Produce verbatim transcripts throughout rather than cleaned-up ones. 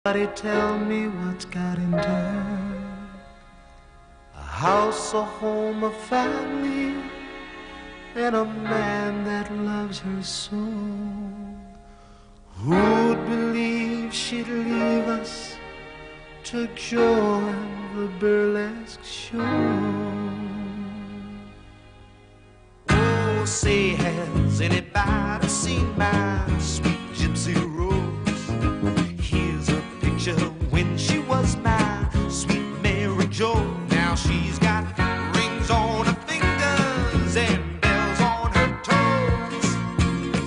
Somebody tell me what's got endured. A house, a home, a family, and a man that loves her so. Who'd believe she'd leave us to join the burlesque show? Oh, say, has anybody seen my sweet gypsy Rose? Here's a picture when she was my sweet Mary Jo. Now she's got rings on her fingers and bells on her toes.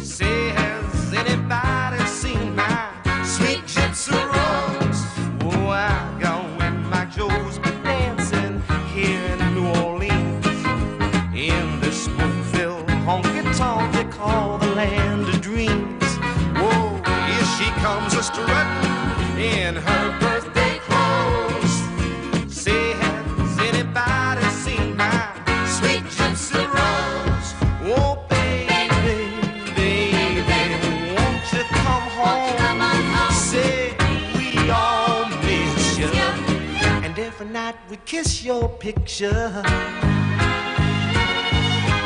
Say, has anybody seen my sweet gypsy Rose? Oh, I go when my Joe's been dancing here in New Orleans, in this smoke-filled honky-tonk they call the land of dreams. Whoa, here she comes a-strutting in her birthday clothes. Say, has anybody seen my sweet gypsy Rose? Oh, baby, baby, won't you come home? Say, we all miss you. And every night we kiss your picture.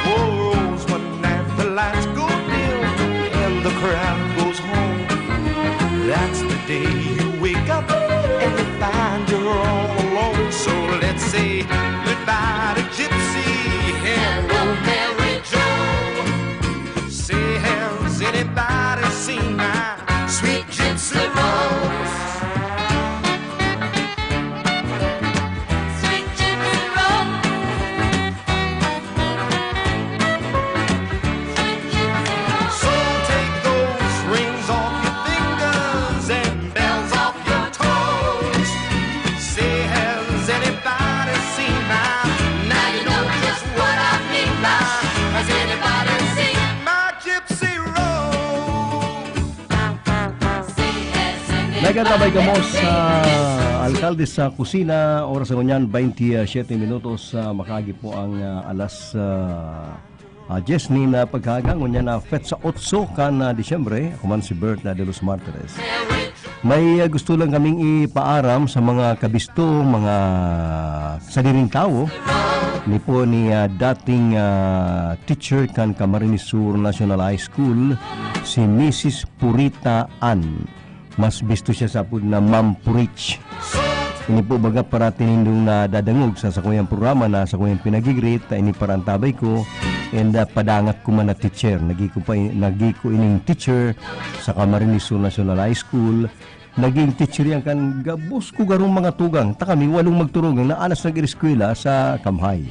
Oh, Rose, one night the lights go dim and the crowd goes home. That's the day you wake up and you find you're all alone. So let's say goodbye to Gypsy and old Mary Jo. Say, has anybody seen my sweet gypsy Rose? Sweet gypsy Rose. Sweet gypsy Rose. So take those rings off your fingers and bells off your toes. Say, has anybody seen my, now you know just what I mean by, has anybody seen my gypsy Rose? Nag-antabay kamo sa alkalde sa kusina. Oras na ngunyan, twenty-seven minutos. Ah, makaagi po ang, ah, alas, ah, ah, diyes nin, ah, pagkaaga. Ngunyan na petsa otso kan, ah, Disyembre. Ako man si Bert na de los Martires. May, ah, gusto lang kaming ipaaram sa mga kabisto, mga sadiring tawo. Ini po ni, ah, dating, ah, teacher kan Camarines Sur National High School, si Missus Purita Ann. Mas bisto siya sa apod na Ma'am Purich. Ini po baga parati nindong nadadangog sa sakuyang programa na sakuyang pinagigrit, ta ini parantabay ko, and, ah, padangat ko man na teacher. Nagi ko pa, nagi ko ining teacher sa Camarines Sur National High School. Naging teacher yan kan gabos ko garong mga tugang. Ta kami walong magturugang na alas nag-eskwela sa Kamhay.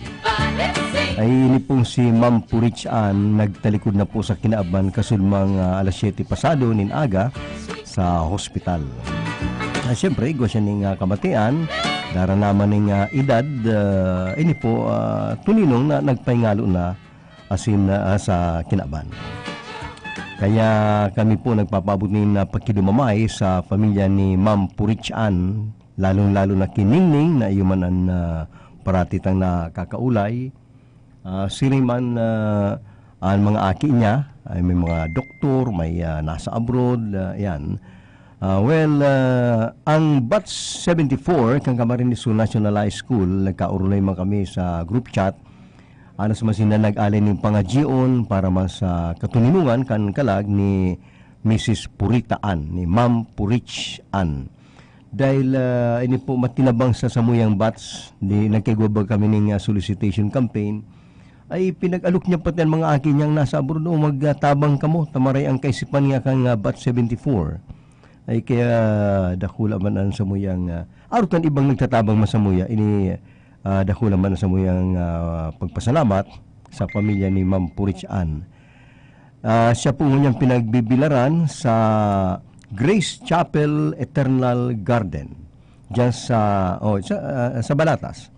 Ay, ini pong si Ma'am Purich Ann, nagtalikod na po sa kinaban kasudmang, ah, alas siyete pasado nin aga sa hospital. Ah, siyempre, igwa siya ning, ah, kamatian, dara naman ning, ah, edad, ah, ini po, ah, tuninong na nagpahingalo na asin, ah, sa kinaban. Kaya kami po nagpapaabot nin, ah, pakidumamay sa pamilya ni Ma'am Purich Ann, lalong-lalo na ki Ningning na iyo man an, ah, parati tang nakakaulay. Ah, siring man, ah, an mga aki niya, ay may mga doktor, may, ah, nasa abroad, ah, yan. Ah, well, ah, ang batch seventy-four kan Camarines Sur National High School, nagkaurulay man kami sa group chat. Alas man sinda nag-alay nin pangadyion para man sa katunimongan kan kalag ni Missus Purita Ann, ni Ma'am Purich Ann. Dahil, ah, ini po matinabang sa samuyang batch, di nagkaigwa ba kami ning, ah, solicitation campaign, ay pinag-alok niya pati ang mga aki niyang nasa abroad, o magtabang kamo, ta maray ang kaisipan nga kan, ah, batch seventy-four. Ay kaya dakula man ang samuyang, ah, arog kan ibang nagtatabang man samuya, ini, ah, dakula man ang samuyang, ah, pagpasalamat sa pamilya ni Ma'am Purich Ann. Ah, siya po ngunyan pinagbibilaran sa Grace Chapel Eternal Garden, diyan sa, oh, sa, ah, sa Balatas.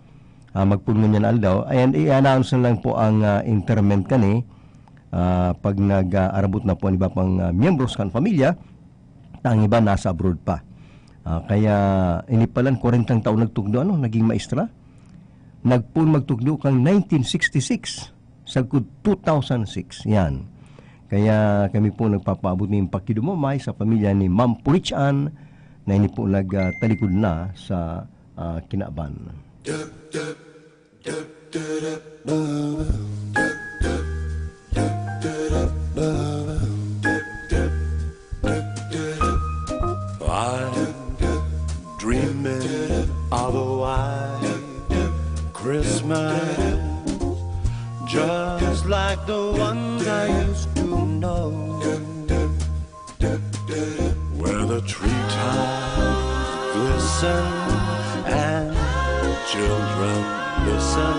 Ah, magpun ngunyan na aldaw. Ayan, i-announce na lang po ang, ah, interment kani, ah, pag nag-aarabot na po ang iba pang, ah, miyembros kan pamilya, ta ang iba nasa abroad pa. Ah, kaya ini palan kwarentang taon nagtukdo, ano, naging maestra. Nagpun magtukdo kang nineteen sixty-six, sagkod two thousand six. Yan. Kaya kami po nagpapaabot nin pakidumamay sa pamilya ni Ma'am Purich Ann, na ini po nagtalikod na sa, ah, kinaban. I'm dreaming of a white Christmas, just like the ones I used to know, where the treetops glisten and children listen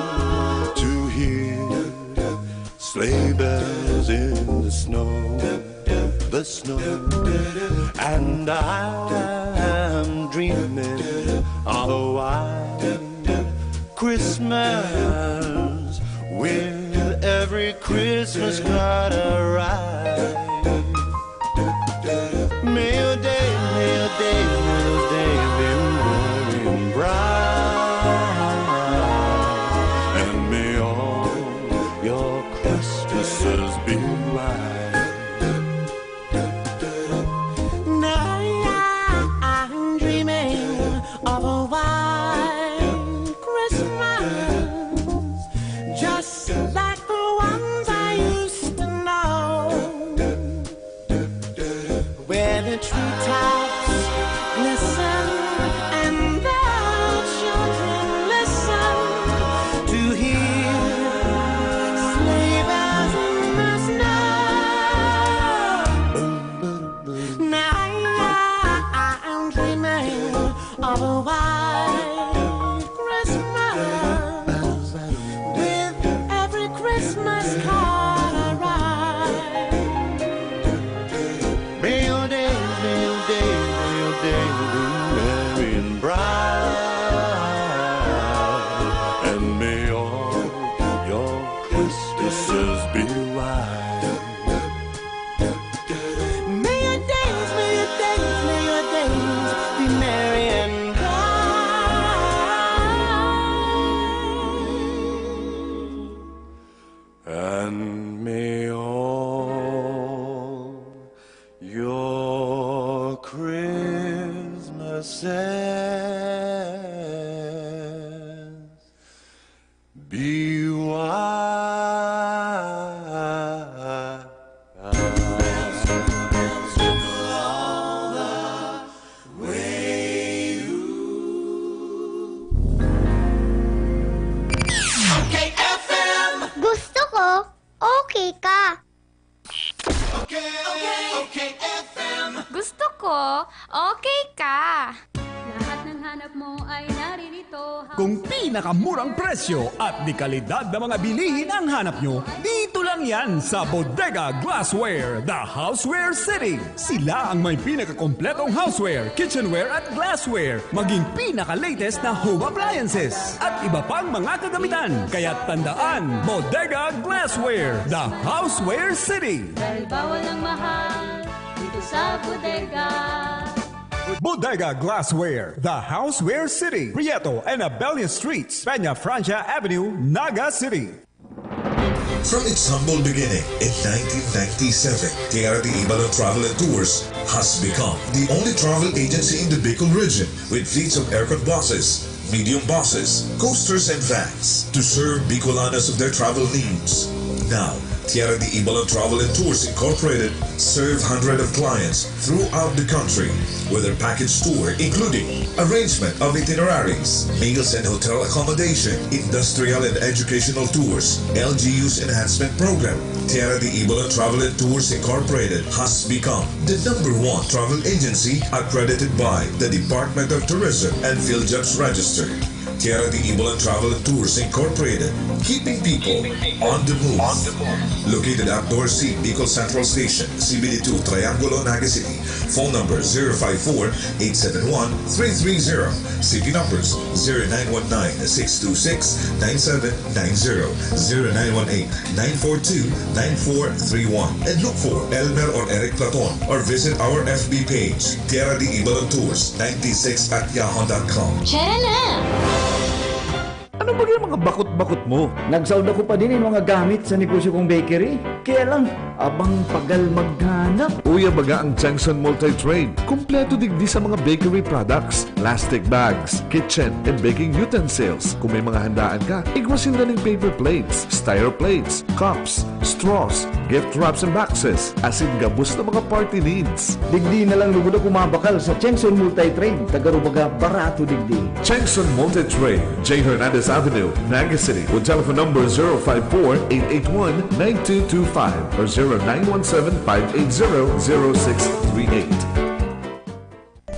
to hear sleigh bells in the snow, the snow. And I'm dreaming of a white Christmas with every Christmas card I write. May your day, may your day, may your day be merry and bright. And may all your Christmases be white. Now I'm dreaming of a white Christmas, just like the ones I used to know, where the treetops glisten and the children listen to hear sleigh bells in the snow. Now I'm dreaming of a white Christmas with every Christmas card I write. May your days, may your days, may your days be merry and bright, and may all your Christmases be white. May your days, may your days, may your days be merry and bright. And may all your Christmases be white. Okay F M. Gusto ko, okay ka. Okay, okay, okay F M. Gusto ko, okay ka. Lahat ng hanap mo ay naririto. Kung pinakamurang presyo at de kalidad na mga bilihin ang hanap nyo, dito lang yan sa Bodega Glassware, the Houseware City. Sila ang may pinakakompletong houseware, kitchenware at glassware, maging pinaka-latest na home appliances, at iba pang mga kagamitan. Kaya't tandaan, Bodega Glassware, the Houseware City. Dahil bawal ang mahal dito sa bodega. Bodega Glassware, the Houseware City, Prieto and Abella Streets, Peña Francia Avenue, Naga City. From its humble beginning in nineteen ninety-seven, Tierra de Ibalon Travel and Tours has become the only travel agency in the Bicol region with fleets of aircon buses, medium buses, coasters, and vans to serve Bicolanos of their travel needs. Now, Tierra de Ibalon Travel and Tours Incorporated serve hundreds of clients throughout the country, whether package tour including arrangement of itineraries, meals and hotel accommodation, industrial and educational tours, L G U's enhancement program. Tierra de Ibalon Travel and Tours Incorporated has become the number one travel agency accredited by the Department of Tourism and PhilJobs Register. Tierra de Ibalon Travel and Tours Incorporated, keeping people on the move. Located at Door C, Bicol Central Station, C B D two, Triangulo, Naga City. Phone number zero five four, eight seven one, three three zero. City numbers zero nine one nine, six two six, nine seven nine zero, zero nine one eight, nine four two, nine four three one. And look for Elmer or Eric Platon or visit our F B page, Tierra de Ibalon Tours ninety-six at yahoo dot com. Tara na! Ano ba yung mga bakot-bakot mo? Nagsaod ako pa din yung mga gamit sa negosyo kong bakery. Kaya lang, abang pagal maghanap. Uya baga ang Changson Multi-Trade. Kompleto digdi sa mga bakery products, plastic bags, kitchen and baking utensils. Kung may mga handaan ka, igwa sinda ning paper plates, styro plates, cups, straws, gift wraps and boxes, asin gabos na mga party needs. Digdi na lang lugod ako mabakal sa Chengson Multi-Trade, taga Rubaga, barato digdi. Chengson Multi-Trade, J Hernandez Avenue, Naga City, with telephone number zero five four, eight eight one, nine two two five or zero nine one seven, five eight zero, zero six three eight.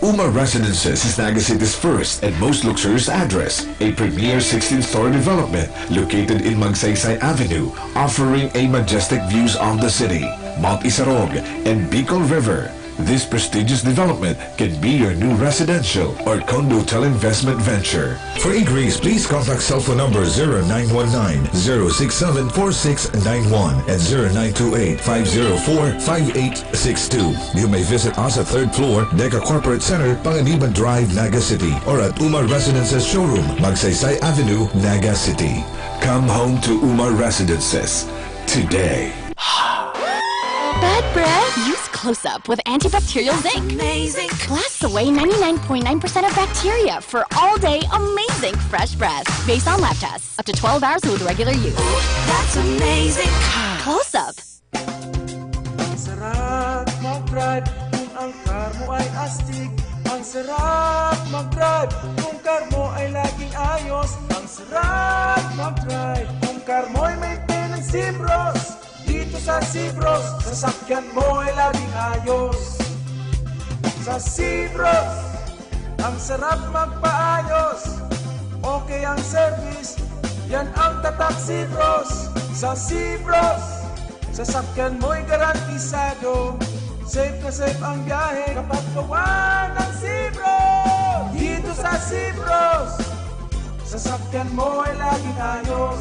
Uma Residences is Naga City's first and most luxurious address, a premier sixteen-story development located in Magsaysay Avenue, offering a majestic views of the city, Mount Isarog, and Bicol River. This prestigious development can be your new residential or condo-tel investment venture. For inquiries, please contact cell phone number zero nine one nine, zero six seven, four six nine one and zero nine two eight, five zero four, five eight six two. You may visit us at third floor, Deca Corporate Center, Panganiban Drive, Naga City, or at Uma Residences Showroom, Magsaysay Avenue, Naga City. Come home to Uma Residences today. Bad breath? Use Close Up with antibacterial zinc. Amazing. Blasts away ninety-nine point nine percent of bacteria for all day amazing fresh breath. Based on lab tests, up to twelve hours with regular use. That's amazing. Close Up. Ang sarap mag-drive kung ang car mo ay astig. Ang sarap mag-drive kung car mo ay laging ayos. Ang sarap mag-drive kung car mo ay may maintenance, Sibros. Dito sa Sibros, sasakyan mo ay laging ayos. Sa Sibros, ang sarap magpaayos. Okay ang service, yan ang tatak Sibros. Sa Sibros, sasakyan mo'y garantisado. Safe na safe ang biyahe kapag gawa ng Sibros. Dito sa Sibros, sasakyan mo ay laging ayos.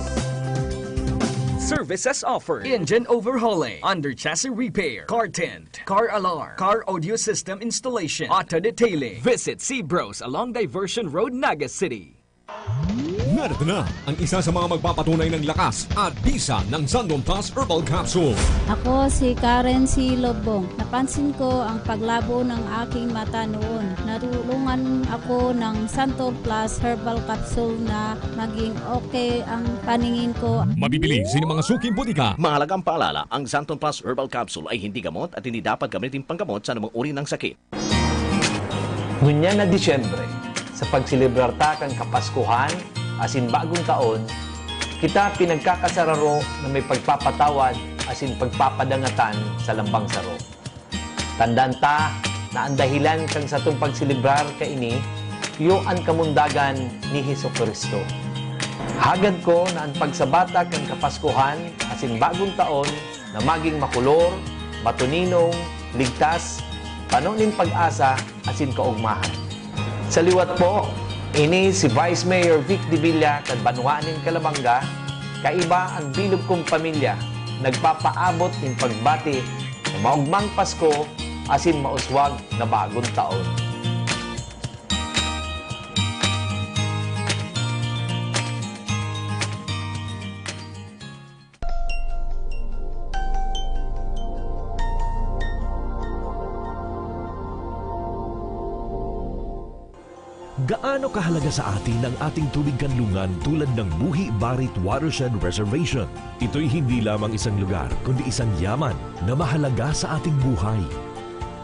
Services offered: engine overhauling, under chassis repair, car tint, car alarm, car audio system installation, auto detailing. Visit Sibros along Diversion Road, Naga City. Narito na ang isa sa mga magpapatunay ng lakas at bisa ng Santon Plus Herbal Capsule. Ako si Karen C. Lobong. Napansin ko ang paglabo ng aking mata noon. Natulungan ako ng Santon Plus Herbal Capsule na maging okay ang paningin ko. Mabibili sa inyong mga suking butika. Mahalagang paalala, ang Santon Plus Herbal Capsule ay hindi gamot at hindi dapat gamitin panggamot sa anumang uri ng sakit. Ngunyan na Disyembre, sa pagselebrar ta kan Kapaskuhan asin Bagong Taon, kita pinagkakasararo na may pagpapatawad asin pagpapadangatan sa lambang saro. Tandaan ta na an dahelan kan satong pagselebrar kaini iyo an kamundagan ni Jesu-Cristo. Hagad ko na an pagsabata kan Kapaskuhan asin Bagong Taon na maging makolor, matuninong, ligtas, pano nin pag-asa asin kaogmahan. Sa liwat po, ini si Vice Mayor Vic Debilla kan banwaan nin Calabanga, kaiba an bilog kong pamilya, nagpapaabot nin pagbati na maogmang Pasko asin mauswag na Bagong Taon. Gaano kahalaga sa atin ang ating tubig kanlungan tulad ng Buhi Barit Watershed Reservation? Ito'y hindi lamang isang lugar, kundi isang yaman na mahalaga sa ating buhay.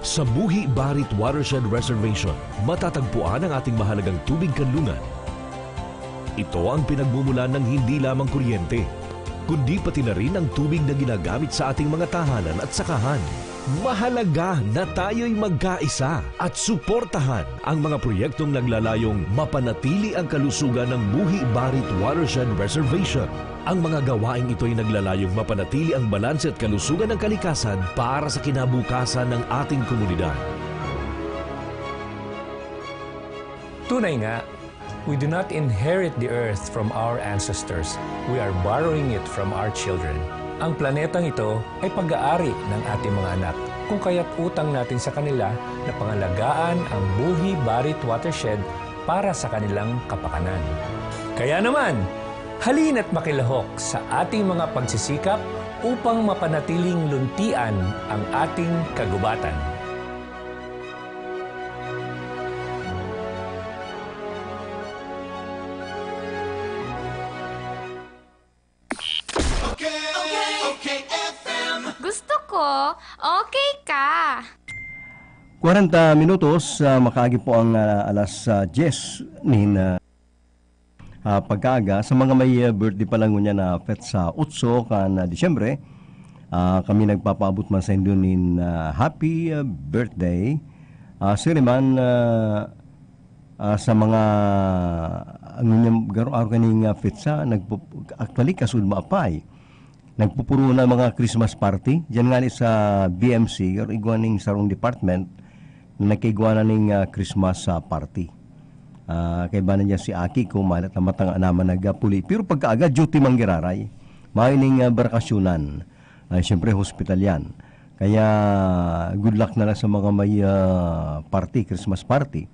Sa Buhi Barit Watershed Reservation, matatagpuan ang ating mahalagang tubig kanlungan. Ito ang pinagmumulan ng hindi lamang kuryente, kundi pati na rin ang tubig na ginagamit sa ating mga tahanan at sakahan. Mahalaga na tayo'y magkaisa at suportahan ang mga proyektong naglalayong mapanatili ang kalusugan ng Buhi Barit Watershed Reservation. Ang mga gawaing ito'y naglalayong mapanatili ang balanse at kalusugan ng kalikasan para sa kinabukasan ng ating komunidad. Tunay nga, we do not inherit the earth from our ancestors. We are borrowing it from our children. Ang planetang ito ay pag-aari ng ating mga anak, kung kaya't utang natin sa kanila na pangalagaan ang Buhi Barit Watershed para sa kanilang kapakanan. Kaya naman, halina't makilahok sa ating mga pagsisikap Upang mapanatiling luntian ang ating kagubatan. Gusto ko, okay ka. Kwarenta minutos, ah, makaagi po ang, ah, alas, ah, diyes nin, ah, ah, pagkaaga. Sa mga may, ah, birthday pa lang ngunyan na petsa otso kan, ah, Disyembre, ah, kami nagpapaabot man saindo nin, ah, happy, ah, birthday. Ah, siring man, ah, ah, sa mga, ah, ngunyan garo-, araw kaning, ah, petsa, nagpo-, actually, kasud maapay. Nagpupuro na mga Christmas party. Diyan ngani sa B M C, garo igwa ning sarong department na nagkaigwa na ning, ah, Christmas, ah, party. Ah, kaiba na diyan si aki ko, malat na matanga naman nagapuli. Pero pagkaaga, duty man giraray. Mayo ning, ah, barakasyunan. Ah, siyempre, hospital yan. Kaya, good luck na lang sa mga may, ah, party, Christmas party.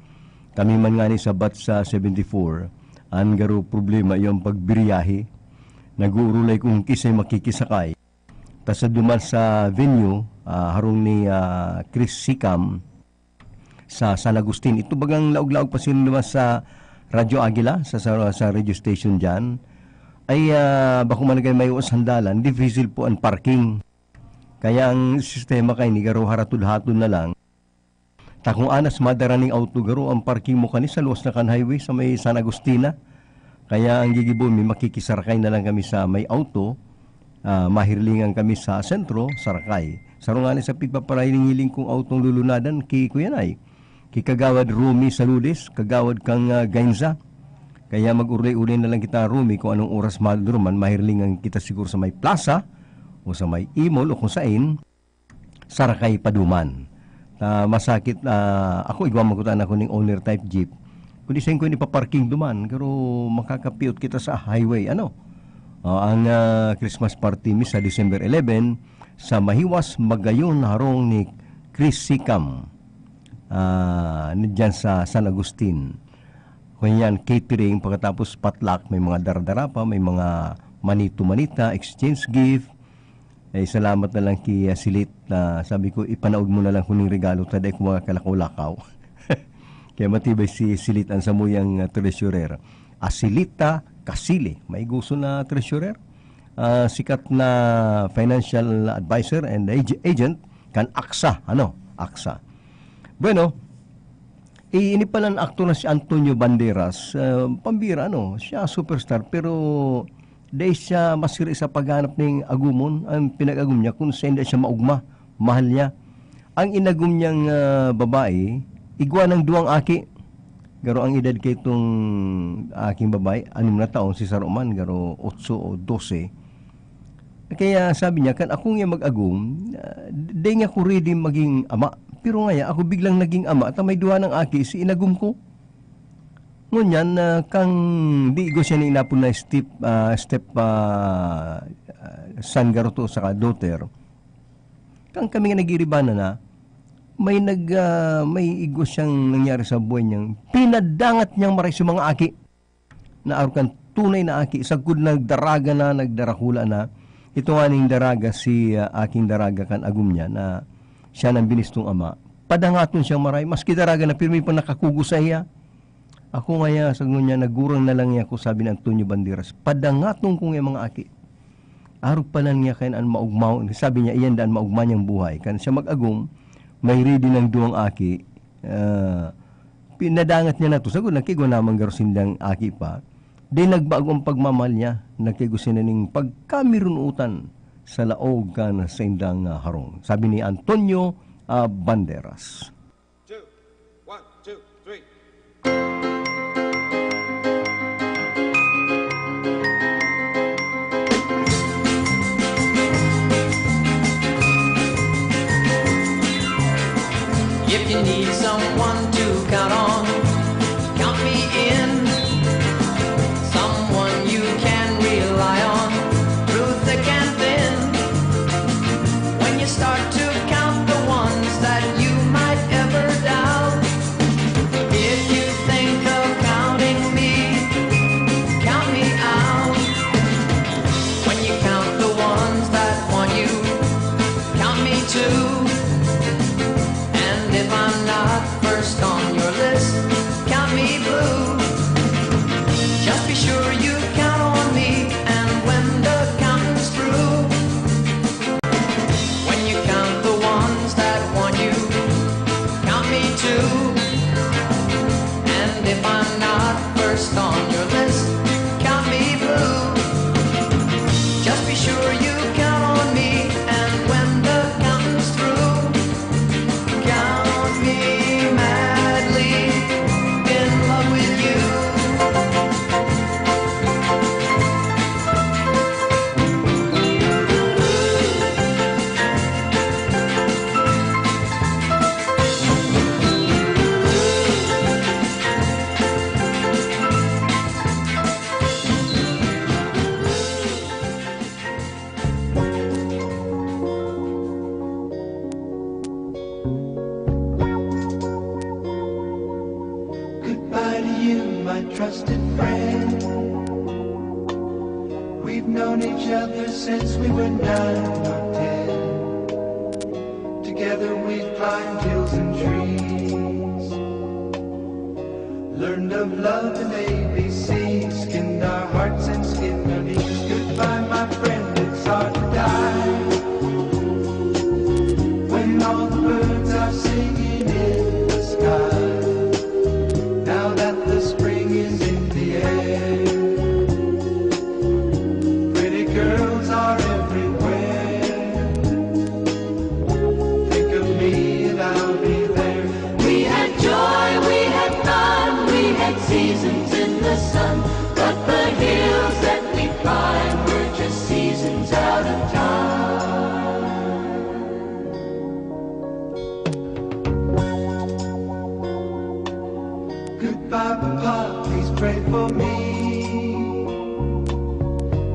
Kami man ngani sa batch sa seventy-four, an garo problema iyo an pagbiyahe. Nag-uurulay kung kisay makikisakay. Ta sa duman sa venue, ah, harong ni, ah, Chris Sikam, sa San Agustin. Ito bagang laog-laog pa sila duman sa Radyo Agila, sa, sa, sa radio station diyan. Ay, ah, bako man kayo may uwas handalan, difficult po ang parking. Kaya ang sistema kay ni garo haratod-hatod na lang. Ta kung anas madara ning auto garo, ang parking mo kani sa luwas na kan highway sa may San Agustina. Kaya ang gigibo mi, makikisarakay na lang kami sa may auto, ah, mahirlingan kami sa sentro, sarakay. Saro ngani sa pigpaparahiling-hiling kong autong lulunadan, ki Kuya Nay, ki Kagawad Romy Saludes, Kagawad kang, ah, Gainza. Kaya mag-urlay-urlay na lang kita, Romy, kung anong oras maduruman, mahirlingan kita siguro sa may plaza o sa may imol o kung sain. Sarakay pa duman. Ta masakit, ah, ako, igwa man kuta na kuning owner type jeep. Kundi sain ko ini paparking duman, pero makakapiot kita sa highway, ano? Ah, ang, ah, Christmas party mi sa December eleven, sa Mahiwas, Magayon, harong ni Chris Sikam, ah, na dyan sa San Agustin. Kunyan, catering, pagkatapos potluck, may mga dara-dara pa, may mga manito-manita, exchange gift, Eh, salamat na lang ki, ah, Silit na sabi ko, "Ipanaog mo na lang kuning regalo ta dai ko makakalakaw-lakaw." Kaya matibay si Silit ang samuyang, ah, treasurer. Asilita Kasili, may gusto na treasurer. Ah, sikat na financial advisor and ag-, agent kan aksa, ano, aksa. Bueno, I-, ini palan aktor na si Antonio Banderas, ah, pambira, ano, siya superstar, pero dai siya masira sa paghanap ning agumon. Ang pinag-agom niya, kung sain dai siya maugma, mahal niya. Ang inagom niyang, ah, babae, igwa ng duwang aki. Garo ang edad kay itong aking babae, anim na taon, si Saruman, garo otso o dose. Kaya sabi niya, "Kan ako nga mag-agom, ah, dai nga ako ready maging ama." Pero ngaya, ako biglang naging ama, ta may duwa nang aki, si inagom ko. Ngunyan, ah, kang di ko siya ni inapon na step, ah, step, ah, ah, son garo to saka daughter. Kang kami nga nag-iiribanan na, may nag-, ah, may igwa siyang nangyari sa buhay niyang pinadangat niyang maray sa mga aki. Na arog kan tunay na aki, sagkod nagdaraga na, nagdarakula na. Ito nga ning daraga, si, ah, aking daraga kan agom niya na siya nang binistong ama. Padangaton siyang maray, maski daraga na, pirmi pa nakakugos sa iya. Ako ngaya, sa ngunyan, nagurang na lang niya ako, sabi ni Antonio Banderas. Padangaton ko nga mga aki. Arog pa lang niya kayan an maugmaw. Sabi niya, iyan daan maugma niyang buhay. Kan siya mag-agom, may ready ng duwang aki. Ah, pinadangat niya na to. Sagod, nagkigwa naman garo sindang aki pa. Di nagbago ang pagmamahal niya. Nagkigwa sila ning pagkamirunutan sa laog kan saindang, ah, harong. Sabi ni Antonio, ah, Banderas. Two, one, two, three. If you need someone to count on, count me in. Someone you can rely on through thick and thin. When you start to count the ones that you might ever doubt, if you think My trusted friend. We've known each other since we were nine or ten. Together we've climbed hills and trees. Learned of love and A B C. Skinned our hearts and skinned our knees. Goodbye, my friend, it's hard to die. When all the birds are singing in the sky, now that the spring is in the air, pretty girls are everywhere. Think of me and I'll be there. We had joy, we had fun, we had seasons in the sun, but the hills that we climbed were just seasons out of time. Goodbye, Papa, please pray for me.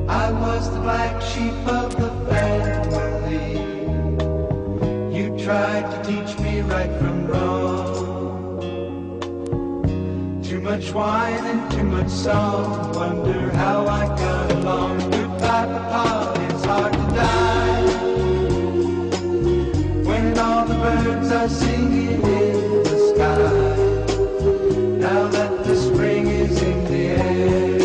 I was the black sheep of the family. You tried to teach me right from wrong. Too much wine and too much song. Wonder how I got along. Goodbye, Papa, it's hard to die. When all the birds are singing in the sky, now that the spring is in the air,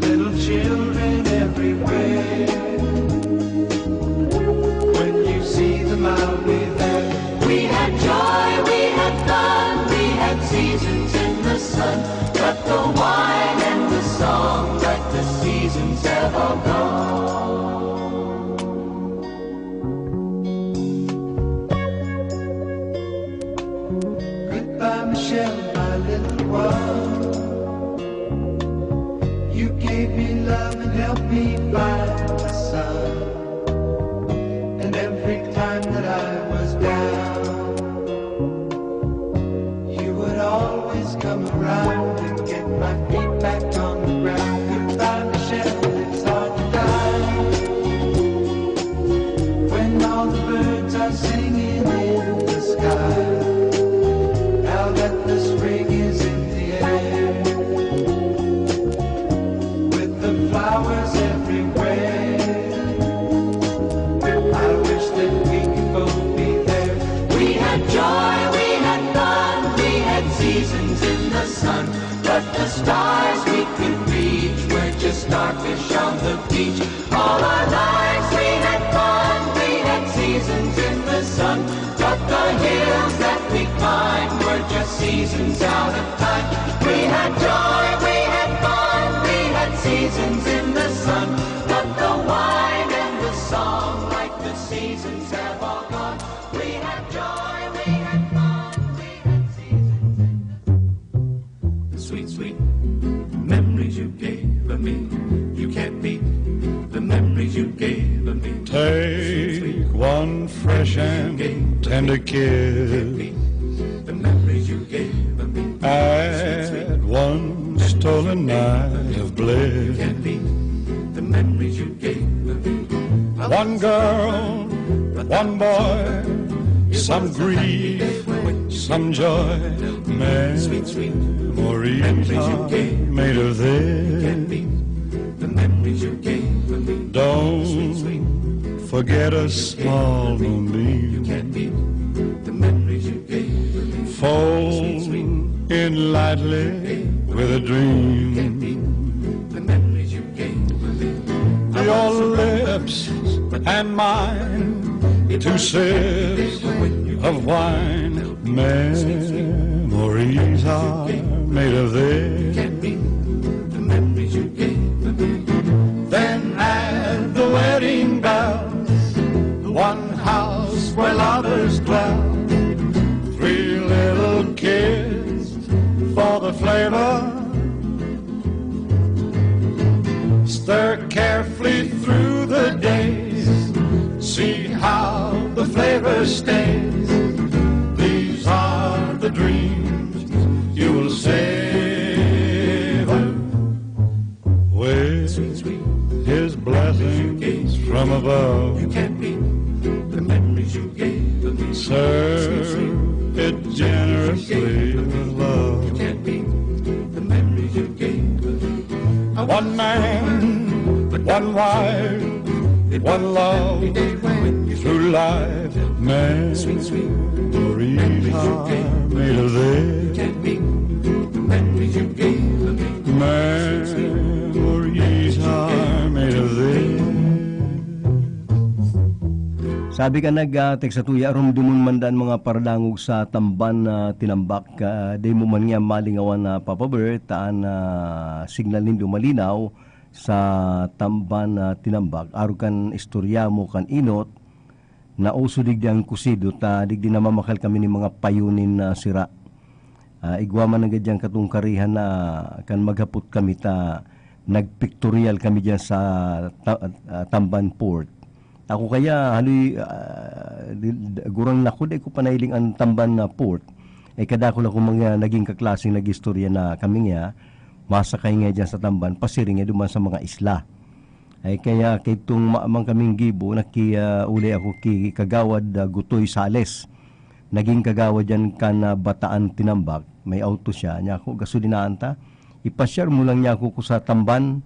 little children everywhere. When you see them, I'll be there. We had joy, we had fun, we had seasons in the sun, but the wine and the song, like the seasons have all gone. Goodbye, Michelle, my little one. You gave me love and helped me find the sun. And every time that I was down, you would always come around and get my feet back on the ground. Goodbye, Michelle, it's hard to die. When all the birds are singing in the sky, now that the spring is in the air, with the flowers everywhere, I wish that we could both be there. We had joy, we had fun, we had seasons in the sun, but the stars we could reach were just starfish on the beach. All our lives we had fun, we had seasons in the sun, but the hills that we climbed were just seasons out of time. We had joy, we had fun, we had seasons in the sun, but the wine and the song, like the seasons, have all gone. We had joy, we had fun, we had seasons in the sun. The sweet, sweet memories you gave me. You can't beat the memories you gave me. Take one fresh and tender kiss. The memories you gave me. Add one stolen night of bliss. You can't beat the memories you gave me. One girl, one boy, some grief, some joy. Memories are made of this. Don't forget a small moonbeam. Fall in lightly with a dream. Your lips and mine, two sips of wine. Memories are made of this. Then add the wedding bells, one house where lovers dwell. Three little kids for the flavor. Stir carefully through the days. See how the flavor stays. These are the dreams you will savor. With his blessings from above. Serve it generously with love. One man, one wife, one love through life. Memories are made of this. Memories are made of this. Sabi ka nag-text sa tuya, "Rumdumon man daan mga paradangog sa tamban na tinambak, ah, di mo man niya malingawan na papaber, taan na signal nindo malinaw sa tamban na tinambak." Arog kan istorya mo kan inot, na uso digdi ang kusido, ta digdi namamakal kami nin mga payo nin, ah, sira. Ah, igwa man nanggad diyan katong karihan na kan maghapot kami ta nagpictorial kami diyan sa ta-, ah, Tamban Port. Ako kaya, haloy, ah, di-, d-, gurang lako, di ko pa nahiling ang Tamban na Port. Eh, kadakul ako mga naging kaklase nag-istorya na kami nga, masakay nga diyan sa Tamban, pasiring nga duman sa mga isla. Ay kaya kay itong maamang kaming gibo, naki, ah, uli ako ki Kagawad, ah, Gutoy Sales. Naging kagawad yan kan, ah, Bataan Tinambak. May auto siya. Niya ako, gasolinahan ta. Ipasyar mo lang niya ako ko sa Tamban.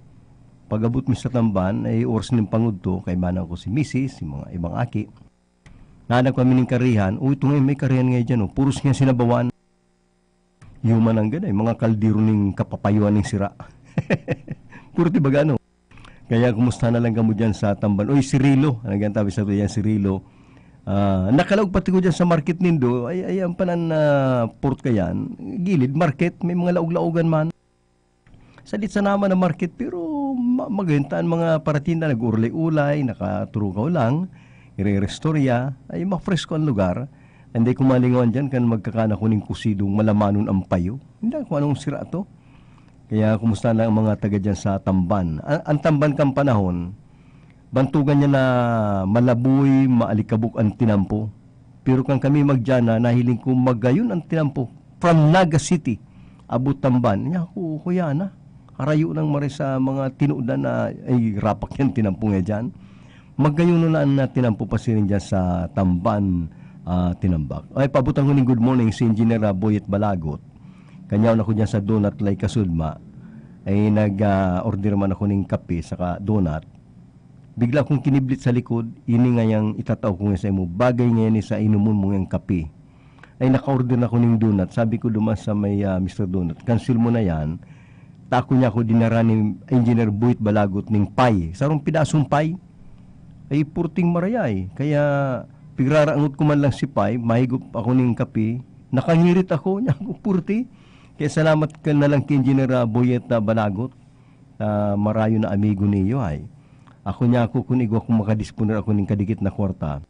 Pag-abot mi sa Tamban, ay oras nin pangudto, kaibanan ko si misis, si mga ibang aki. Nahanap kami ning karihan. "Uy, ito nga, may karihan nga dyan, oh. Puros nga sinabawan." Yuman ang ganay, mga kaldero ning kapapayuan ning sira. Puro ti baga, ano? Kaya kumusta na lang kamo dyan sa Tamban? Uy, si Rilo. Ang gantabi sa yan, si Rilo. Ah, nakalaog pati ko dyan sa market nindo. Ay, ay, ang panan na port kayan. Gilid market, may mga laog-laogan man. Sadit sa naman na market, pero ma-, magayon ta an mga paratinda, nag-urlay-ulay, nakaturukaw lang, ire-restorya, ay mafresko ang lugar. Hindi ko malingawan dyan kan magkakana ko ning kusidong malamanon ang payo. Hindi ko anong sira to. Kaya kumusta na ang mga taga dyan sa Tamban? An, ang Tamban kang panahon, bantugan niya na malaboy, maalikabok ang tinampo. Pero kan kami magdiyan na nahiling ko magayon ang tinampo. From Naga City, abot Tamban. Niya ako, kuya na. Karayo nang mare sa mga tinudan na, ay, rapak yan, tinampo nga dyan. Magayon na ang tinampo pa sirin dyan sa Tamban, ah, Tinambak. Ay, pabutan ko ning good morning si Engineer, ah, Boyet Balagot. Kanyaon ako dyan sa Donut Lay Kasudma. Ay, nag, ah, order man ako ning kape saka donut. Bigla kong kiniblit sa likod, "Ini ngayang itatao ko nga sa imo, bagay ngayon ni sa inumon mo yang kape." Ay, naka-order na ako ning donut. Sabi ko duman sa may, ah, Mister Donut, "Cancel mo na yan." Tako niya ako dinara ni Engineer Buit Balagot ning pie. Sarong pidasong pie. Ay, purting marayay. Kaya, pigrarangot ko man lang si pie, mahigop ako ning kape. Nakangirit ako, niya ako, purti. Kaya salamat ka na lang kay Engineer, ah, Boyet, ah, Balagot. Ah, marayo na amigo niyo ay. Ako niya ako, kun igwa kong makadisponer ako ning kadikit na kwarta,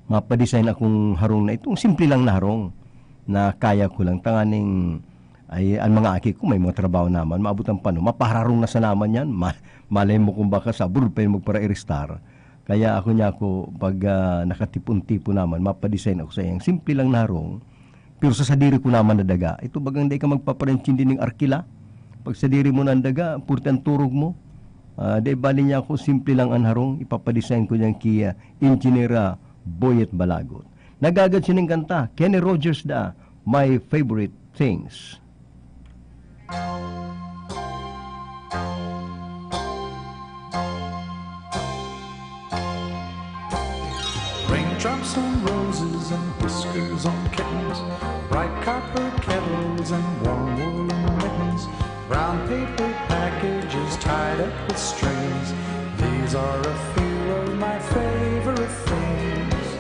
mapadesign akong harong na itong simple lang na harong na kaya ko lang. Tanganing, ay, ang mga aki ko may mga trabaho naman, maabot ang pano, mapahararong na sa naman yan. Ma-, malay mo kung baka sa abroad pa yung magpara-iristar. Kaya ako niya ako, pag, ah, nakatipon-tipon naman, mapadesign ako sa iyang simple lang na harong. Pero sa sadiri ko naman na daga, ito bagang dai ka magpaparintindi ning arkila. Pag sadiri mo na ang daga, purti ang turog mo. Ah, dai bali niya ako, simple lang ang harong, ipapadesign ko niyan ki, ah, Engineer, ah, Boyet Balagot. Nagagad sining kanta, Kenny Rogers da, My Favorite Things. Raindrops on roses and whiskers on kittens, bright copper kettles and warm woolen mittens, brown paper packages tied up with strings. These are a few of my favorite things.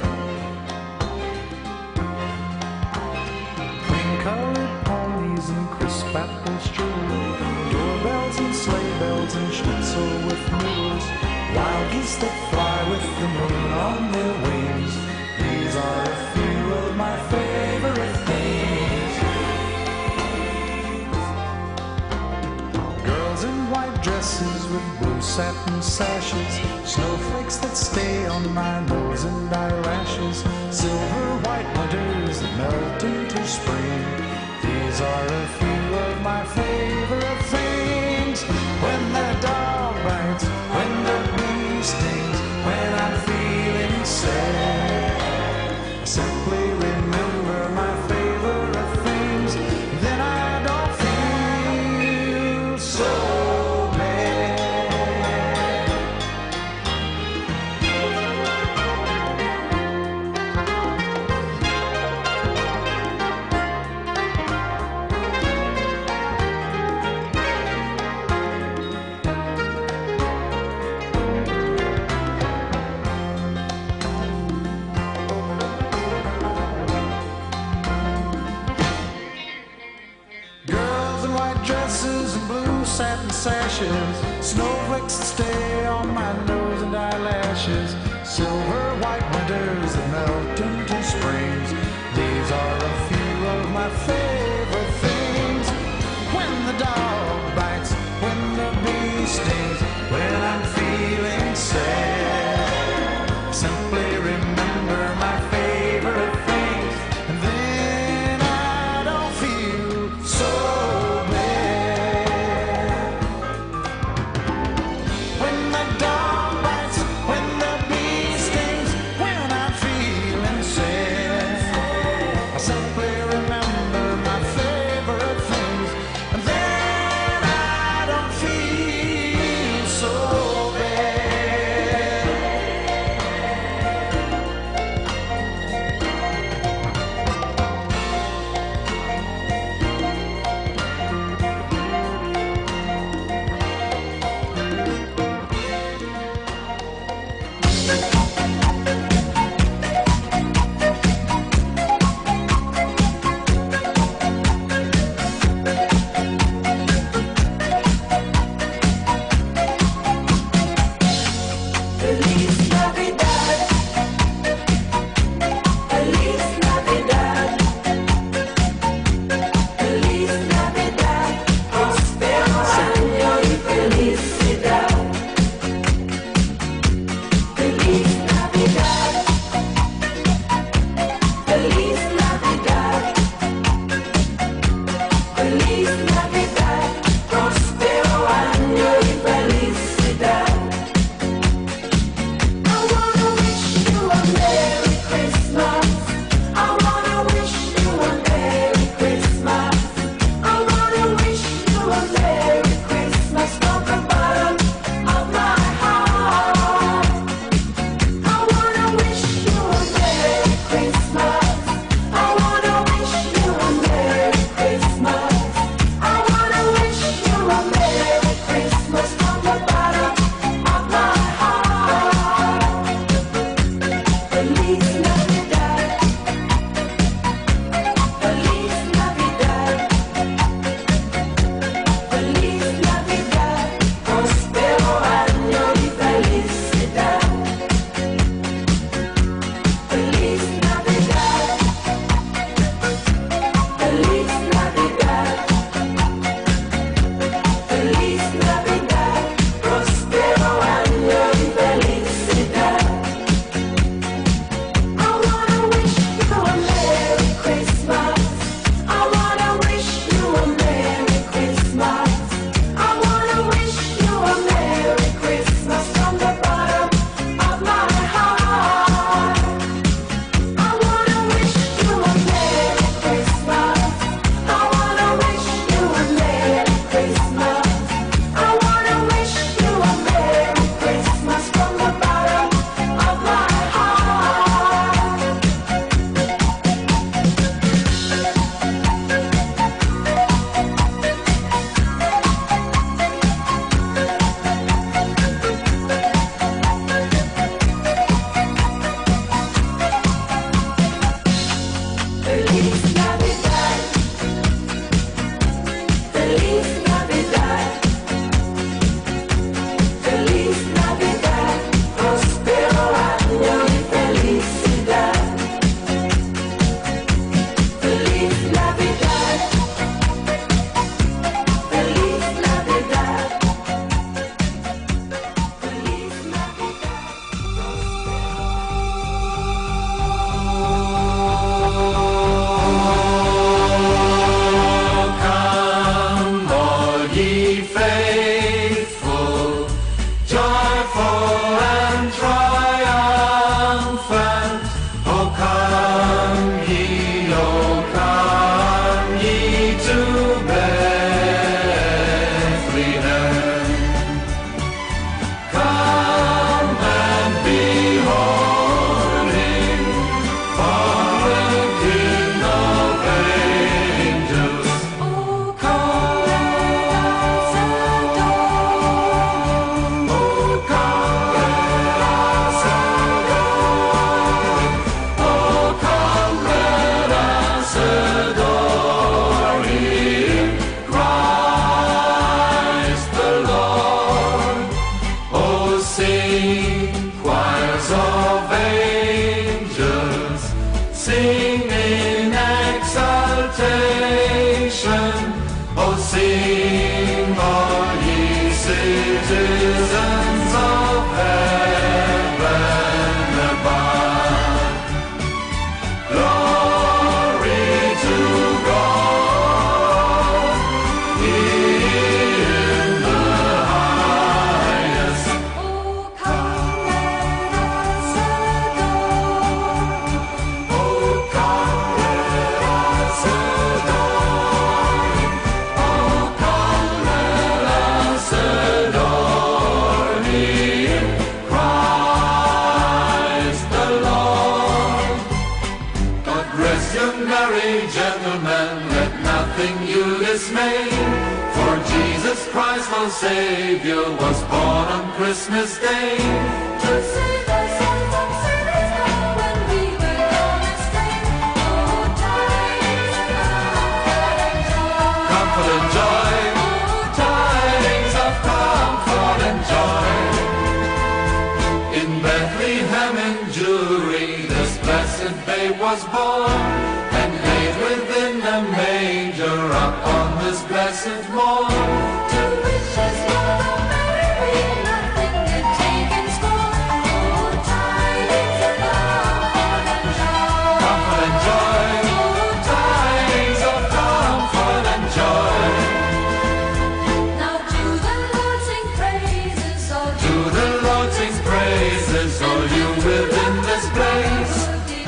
Cream-colored ponies and crisp apples, doorbells and sleigh bells and schnitzel with noodles, wild geese that fly with the moon on their wings. These are a few of my favorite things. Girls in white dresses with blue satin sashes, snowflakes that stay on my nose and eyelashes, silver white winters that melt into spring. These are a few of my favorite things. When the dog bites, when the bee stings, when I'm feeling sad, I simply remember my favorite things. Then I don't feel so White dresses and blue satin sashes, snowflakes that stay on my nose and eyelashes, silver white winters that melt into springs. These are a few of my favorite things. When the dog bites, when the bee stings, when I'm feeling sad, simply remember my favorite things, and then I don't feel so bad. When the dog bites, when the bee stings, when I'm feeling sad, I simply remember my His name, for Jesus Christ our Savior was born on Christmas Day. To save us all from sin is come when we were gone astray. Oh, tidings of comfort and joy. Comfort and joy. Oh, tidings of comfort and joy. In Bethlehem in Jewry, this blessed babe was born, and laid within a manger upon this blessed morn. To which his mother Mary we nothing did take in scorn. Oh, tidings of comfort and joy. Comfort and joy. Oh, tidings of comfort and joy. Now to the Lord sing praises, all. To the Lord sing praises, all you within this place.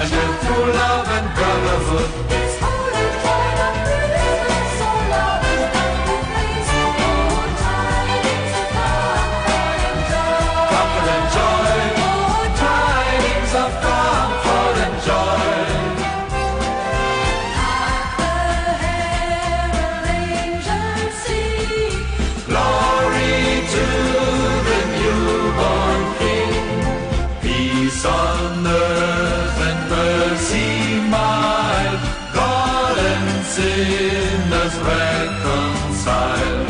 And with true love and brotherhood, this holy time of Christmas, all love is bound with peace. Oh, tidings of comfort and joy. Comfort and joy. Oh, tidings of comfort and joy. Hark the herald angels sing. Glory to the newborn King. Peace on earth and mercy mild, God and sinners reconciled.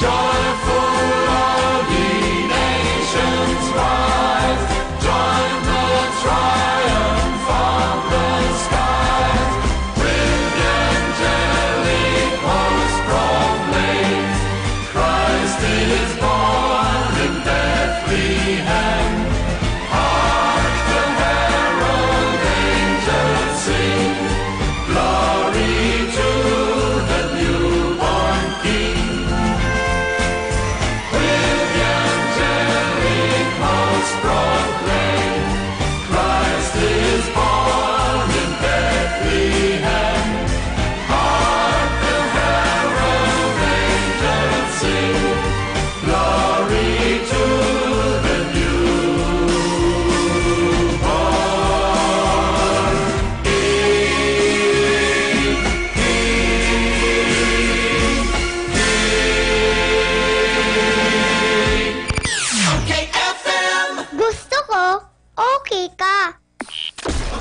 Joyful all ye nations rise, join the triumph of the skies. With the angelic host proclaims, Christ is born in Bethlehem. Hark the herald angels sing, glory to the newborn King. With the angelic host proclaim, Christ is born in Bethlehem. Hark the herald angels sing, glory to the newborn King. Okay F M. Gusto ko, okay ka.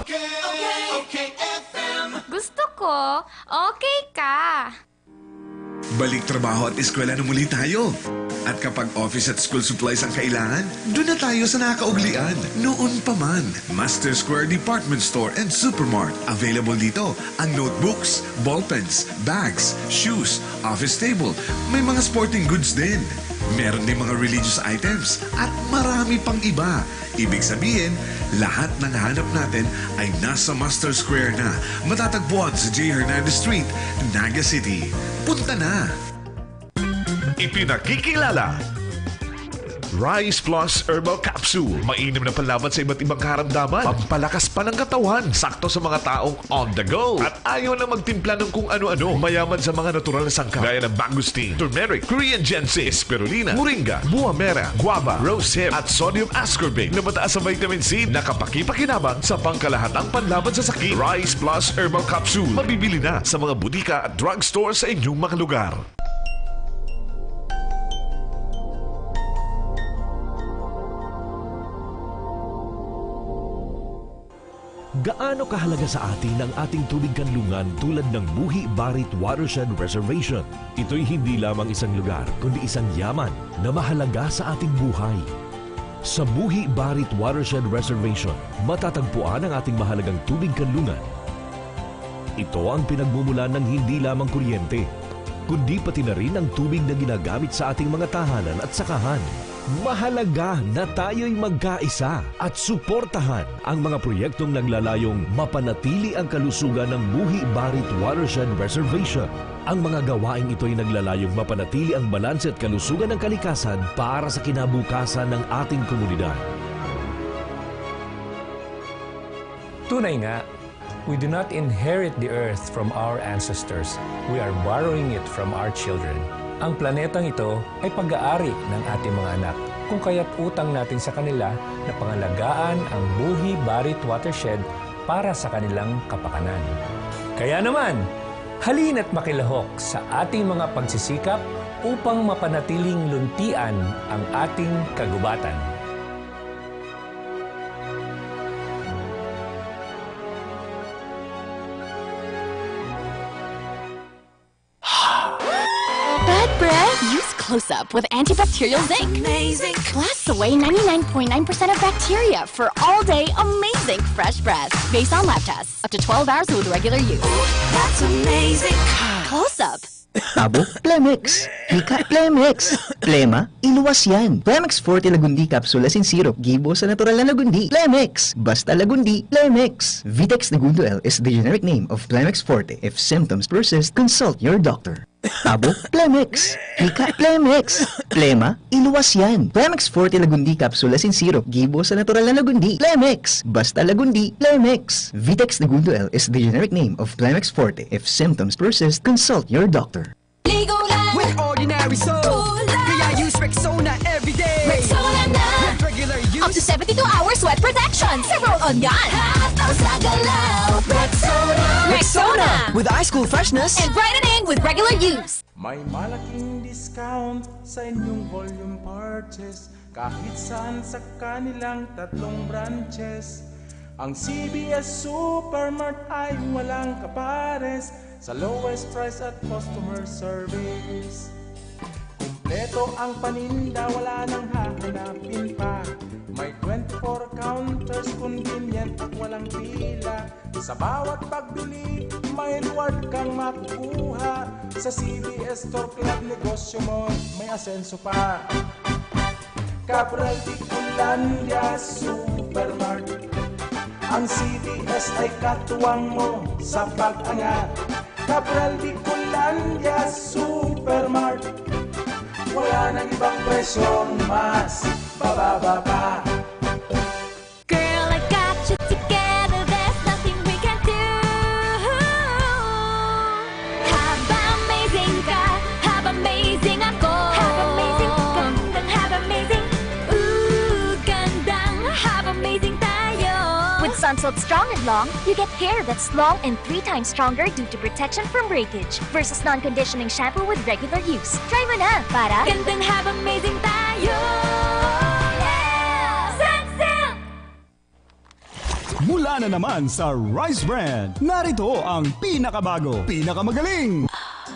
Okay, okay, okay F M. Gusto ko, okay ka. Balik trabaho at eskwela na muli tayo. At kapag office at school supplies ang kailangan, doon na tayo sa nakakauglian. Noon pa man, Master Square Department Store and Supermart. Available dito ang notebooks, ballpens, bags, shoes, office table. May mga sporting goods din. Meron din mga religious items at marami pang iba. Ibig sabihin, lahat ng hanap natin ay nasa Master Square na. Matatagpuan sa J Hernandez Street, Naga City. Punta na! Ipinakikilala. Rice Plus Herbal Capsule. Mainom na panlaban sa iba't ibang karamdaman. Pampalakas pa ng katawan. Sakto sa mga taong on the go. At ayaw na magtimpla ng kung ano-ano. Mayaman sa mga natural na sangkap. Gaya ng mangosteen, turmeric, Korean ginseng, spirulina, moringa, buwa mera, guava, rose hip, at sodium ascorbate na mataas sa vitamin C. Nakapakipakinabang sa pangkalahatang panlaban sa sakit. Rice Plus Herbal Capsule. Mabibili na sa mga butika at drugstore sa inyong mga lugar. Gaano kahalaga sa atin ang ating tubig kanlungan tulad ng Buhi Barit Watershed Reservation? Ito'y hindi lamang isang lugar, kundi isang yaman na mahalaga sa ating buhay. Sa Buhi Barit Watershed Reservation, matatagpuan ang ating mahalagang tubig kanlungan. Ito ang pinagmumulan ng hindi lamang kuryente, kundi pati na rin ang tubig na ginagamit sa ating mga tahanan at sakahan. Mahalaga na tayo'y magkaisa at suportahan ang mga proyektong naglalayong mapanatili ang kalusugan ng Buhi Barit Watershed Reservation. Ang mga gawaing ito ay naglalayong mapanatili ang balanse at kalusugan ng kalikasan para sa kinabukasan ng ating komunidad. Tunay nga, we do not inherit the earth from our ancestors. We are borrowing it from our children. Ang planetang ito ay pag-aari ng ating mga anak. Kung kaya't utang natin sa kanila na pangalagaan ang Buhi Barit Watershed para sa kanilang kapakanan. Kaya naman, Halina't makilahok sa ating mga pagsisikap upang mapanatiling luntian ang ating kagubatan. Bad breath? Use Close-Up with antibacterial zinc. Amazing. Blasts away ninety-nine point nine percent of bacteria for all-day amazing fresh breath. Based on lab tests, up to twelve hours with regular use. That's amazing. Close-Up. Tabo? Plemex. Hika? Plemex. Plema? Iluwas yan. Plemex Forte Lagundi Capsule as in syrup. Gibo sa natural na lagundi. Plemex. Basta lagundi. Plemex. Vitex Negundo L is the generic name of Plemex Forte. If symptoms persist, consult your doctor. Tabo? Plemex. Hika? Plemex. Plema? Iluwas yan. Plemex Forte Lagundi Capsule as in syrup. Gibo sa natural na lagundi. Plemex. Basta lagundi. Plemex. Vitex Negundo L is the generic name of Plemex Forte. If symptoms persist, consult your doctor. Ligo lang With ordinary soap. Kulay. Kaya use Rexona everyday. Rexona na. With regular use. Up to seventy-two hours sweat protection. Sa roll-on yan. Hataw sa galaw. Rexona. Rexona. With ice cool freshness. And brightening with regular use. May malaking discount sa inyong volume purchase kahit saan sa kanilang tatlong branches. Ang C B S Supermart ay walang kapares sa lowest price at customer service. Kumpleto ang paninda, wala nang hahanapin pa. May twenty-four counters, convenient at walang pila. Sa bawat pagbili, may reward kang makukuha. Sa C B S Store Club, negosyo mo may asenso pa. Cabral de Colandia Supermart. Ang C B S ay katuwang mo sa pag-angat. Cabral de Colandia Supermart. Wala nang ibang presyong mas bababa pa. Girl, I got you together. There's nothing we can do. Haba amazing ka, haba amazing ako. Haba amazing, gandang haba amazing. Ooh, gandang haba amazing tayo. With Sunsilk Strong and Long, you get hair that's long and three times stronger due to protection from breakage versus non-conditioning shampoo with regular use. Try mo na para gandang haba amazing tayo. Yeah! Sunsilk! Mula na naman sa Rise Brand, narito ang pinakabago, pinakamagaling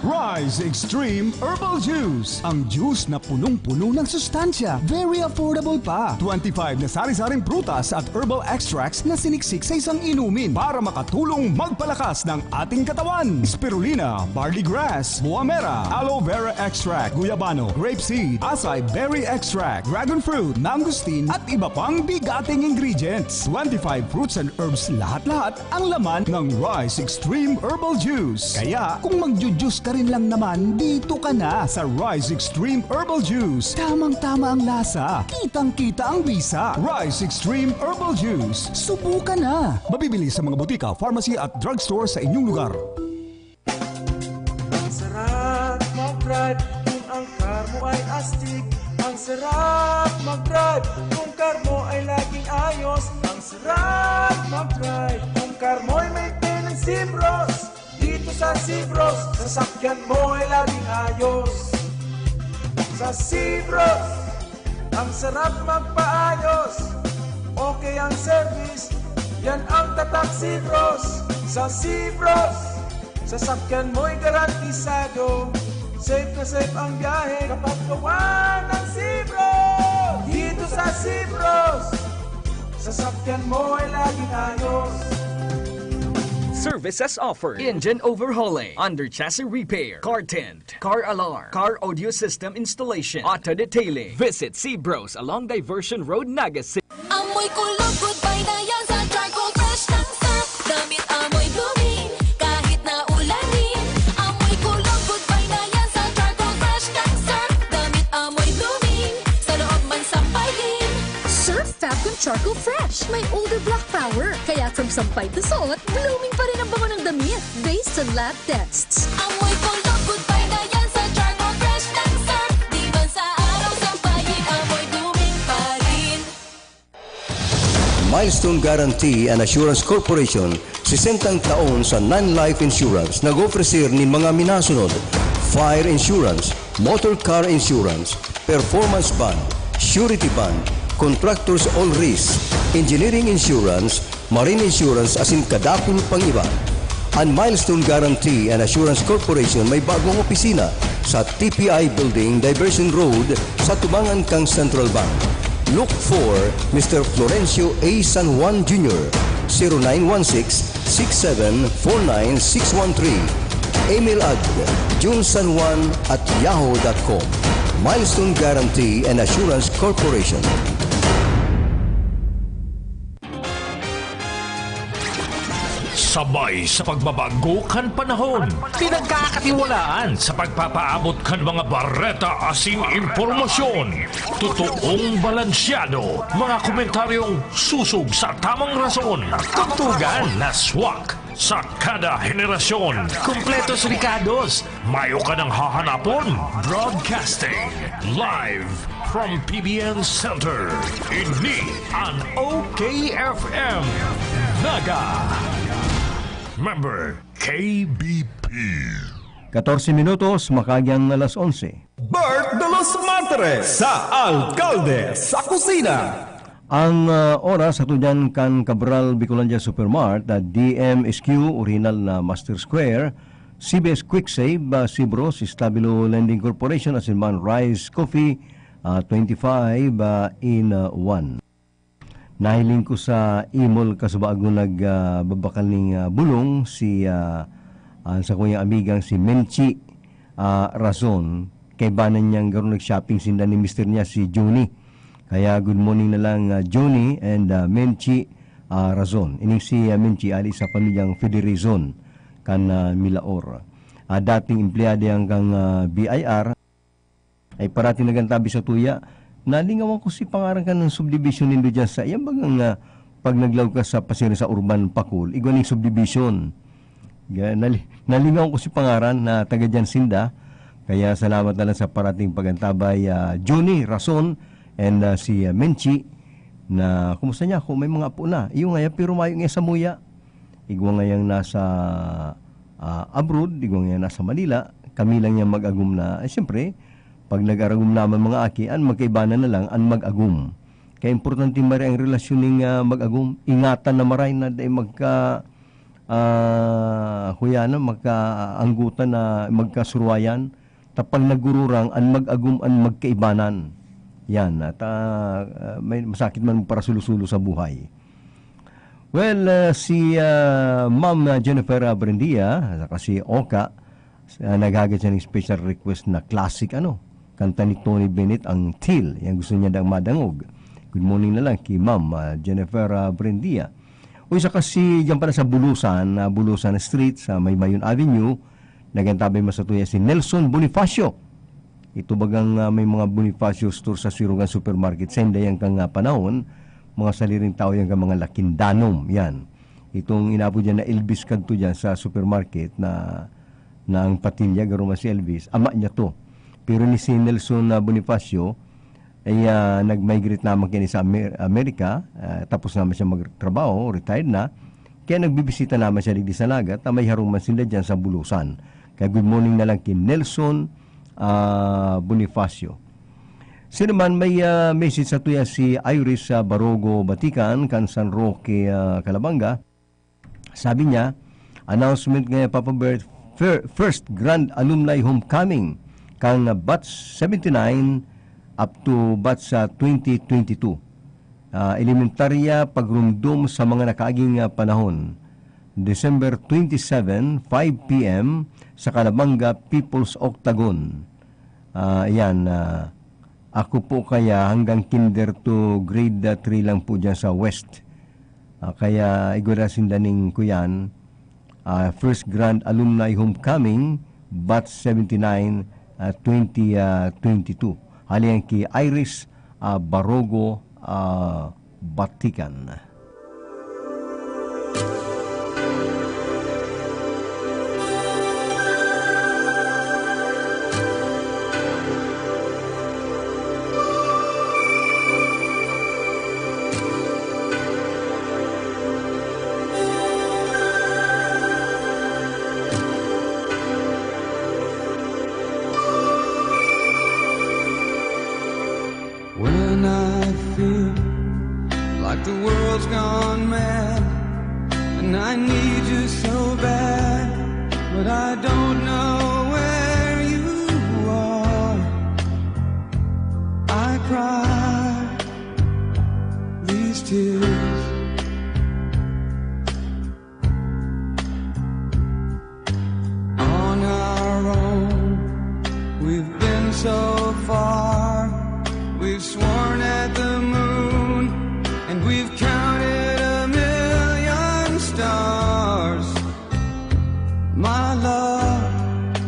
Rise Extreme Herbal Juice. Ang juice na punong-puno ng sustansya, very affordable pa. Twenty-five na sari-saring prutas at herbal extracts na siniksik sa isang inumin para makatulong magpalakas ng ating katawan. Spirulina, barley grass, buamera, aloe vera extract, guyabano, grape seed, acai berry extract, dragon fruit, mangosteen, at iba pang bigating ingredients. Twenty-five fruits and herbs lahat-lahat ang laman ng Rise Extreme Herbal Juice. Kaya kung magju-juice ka rin lang naman, dito ka na sa Rise Extreme Herbal Juice. Tamang-tama ang lasa, kitang-kita ang bisa. Rise Extreme Herbal Juice. Subukan na! Mabibili sa mga butika, pharmacy at drugstore sa inyong lugar. Ang sarap mag-drive kung ang car mo ay astig. Ang sarap mag-drive kung car mo ay laging ayos. Ang sarap mag-drive kung car mo ay may maintenance. Sibros. Dito sa Sibros, sasakyan mo ay laging ayos. Sa Sibros, ang sarap magpaayos. Okay ang service, yan ang tatak Sibros. Sa Sibros, sasakyan mo'y garantisado. Safe na safe ang biyahe kapag gawa ng Sibros. Dito sa Sibros, sasakyan mo ay laging ayos. Services offered: engine overhauling, under chassis repair, car tint, car alarm, car audio system installation, auto detailing. Visit Sibros along Diversion Road, Naga City. Amoy kulog, goodbye na yan sa charcoal fresh ng surf. Damit amoy blooming, kahit na ulanin. Amoy kulog, goodbye na yan sa charcoal fresh ng surf. Damit amoy blooming, sa loob man sampayin. Surf Fabcon Charcoal Fresh. May older black power. Kaya from sampay to suot, blooming pa rin ang bango ng damit. Based on lab tests. Amoy kulog, goodbye na yan sa charcoal fresh ng surf. Di man sa araw sampayin, amoy blooming pa rin. Milestone Guarantee and Assurance Corporation Sesentang taon sa non-life insurance, nag-ofrecer nin mga minasunod: fire insurance, motor car insurance, performance bond, surety bond, contractors all risk, engineering insurance, marine insurance asin kadakul pang iba. An Milestone Guarantee and Assurance Corporation may bagong opisina sa T P I Building, Diversion Road, sa tubangan kan Central Bank. Look for Mister Florencio A. San Juan Junior, zero nine one six, six seven four nine six one three. Email at jun san juan at yahoo dot com. Milestone Guarantee and Assurance Corporation. Sabay sa pagbabago kan panahon, pinagkakatiwalaan sa pagpapaabot kan mga bareta asin impormasyon. Totoong balansyado, mga komentaryong susog sa tamang rason. Tugtugan na swak sa kada henerasyon. Kompletos rikados, mayo ka nang hahanapon. Broadcasting live from P B N Center. Ini an O K F M Naga. Member K B P. Katorse minutos, makaaging alas onse. Bert de los Martires sa Alkalde sa Kusina. Ang, ah, oras sa tudyan kan Cabral Bicolandia Supermart, ah, D M S Q, orihinal na Master Square, C B S Quick Save, ah, Sibros, Stabilo Lending Corporation, asin man Rise Coffee, ah, twenty-five, ah, in, ah, one. Nahiling ko sa imol kasubago nag, ah, babakal ning, ah, bulong si, ah, ah, sa kuyang amigang si Menchi, ah, Razon. Kaibanan niyang garo nag-shopping sinda ni mister niya, si Johnny. Kaya good morning na lang, ah, Johnny and, ah, Menchi, ah, Razon. Ining si, ah, Menchi, ali sa pamilyang Federation kan, ah, Milaor. Ah, dating empleyado yan kan, ah, B I R. Ay parati nagantabi sa tuya. Nalingawan ko si pangaran kan subdivision nindo dyan sa, yan bagang, ah, pag naglaog ka sa Pasir sa Urban Pakul, igwa ning subdivision. Ga-, nali-, nalingawan ko si pangaran na taga dyan sinda. Kaya salamat na lang sa parating pagantabay, ah, Johnny Rason and, ah, si, ah, Menchi na kumusta niya ako? May mga apo na. Iyo nga, pero mayo nga sa muya. Igwa ngayang nasa, ah, abroad, igwa ngayang nasa Manila, kami lang yang mag-agom na, eh, siyempre, pag nag-aragom naman mga aki, an magkaibanan na lang an mag-agom. Kaya importante mari ang relasyon ning, ah, mag-agom. Ingatan na maray na dai magka, ah, kuya na, magkaanggutan na magkasuruayan. Ta pag nagururang, an mag-agom an magkaibanan. Yan, at, ah, ah, may masakit man para sulo-sulo sa buhay. Well, ah, si, ah, Ma'am, ah, Jennifer, ah, Buendia, saka si Oka, ah, naghagad siya ng special request na classic, ano, kanta ni Tony Bennett, ang Till. Yan gusto niya daw madangog. Good morning na lang kay Ma'am, ah, Jennifer, ah, Buendia. Uy, saka si, diyan pala sa Bulusan, ah, Bulusan Street, sa may Mayon Avenue, nagantabay man sa tuya si Nelson Bonifacio. Ito bagang, ah, may mga Bonifacio store sa Sirugan Supermarket. Sa inda yan kang, ah, panahon, mga saliring tao yan kang mga lakindanom. Yan. Itong inapod dyan na Elvis kadto dyan sa supermarket na, na ang patilya, garo man si Elvis, ama niya to. Pero ni si Nelson, ah, Bonifacio, ay, ah, nag-migrate naman kini sa Amer-, Amerika, ah, tapos naman siya magtrabaho, retired na. Kaya nagbibisita naman siya digdi sa Naga, ta may harong man sila dyan sa Bulusan. Kaya good morning na lang kay Nelson, ah, Bonifacio. Sino man may, ah, message sa tuya si Iris, ah, Barogo Batikan, kan San Roque, ah, Calabanga. Sabi niya, announcement ngayon, Papa Bert, fir-, first Grand Alumni Homecoming kan batch seventy-nine up to batch, ah, twenty twenty-two. Ah, elementarya, pagrumdom sa mga nakaaging, ah, panahon. December twenty-seven, five P M, sa Calabanga People's Octagon. Ah, yan, ah, ako po kaya hanggang kinder to grade, ah, three lang po dyan sa West. Ah, kaya igwa sinda ning kuyan, ah, First Grand Alumni Homecoming, Batch seventy-nine, ah, twenty, ah, twenty-two. Hali yan ki Iris, ah, Barogo, ah, Batikan. We've been so far, we've sworn at the moon, and we've counted a million stars. My love,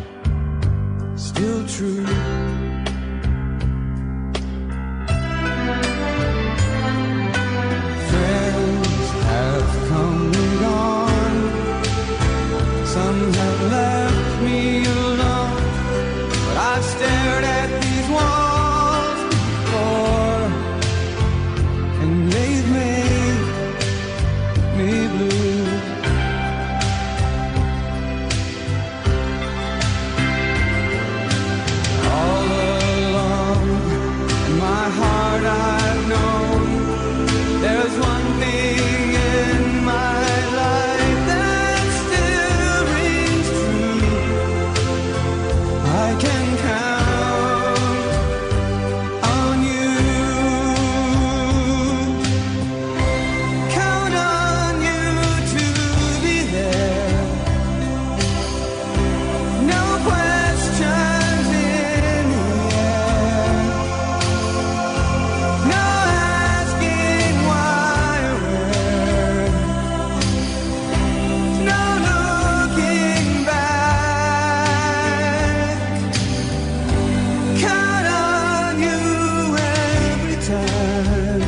still true. Friends have come and gone. Some have left me alone. But I've stared at these walls before, and they've made me blue. All along, in my heart I've known there's one thing in my life that still rings true. I can count on you. Count on you to be there. No questions in the air. No asking why or where. No looking back. Count on you every time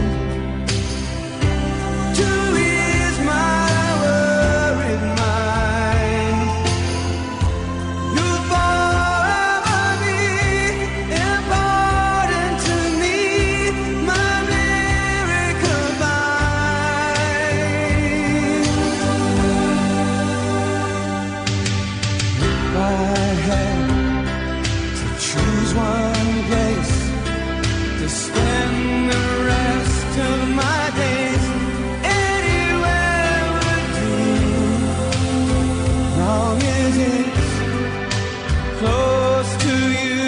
to ease my worried mind. You'll forever be important to me, my miracle mind. If I had to choose one place to spend the rest of my days, anywhere would do, long as it's close to you.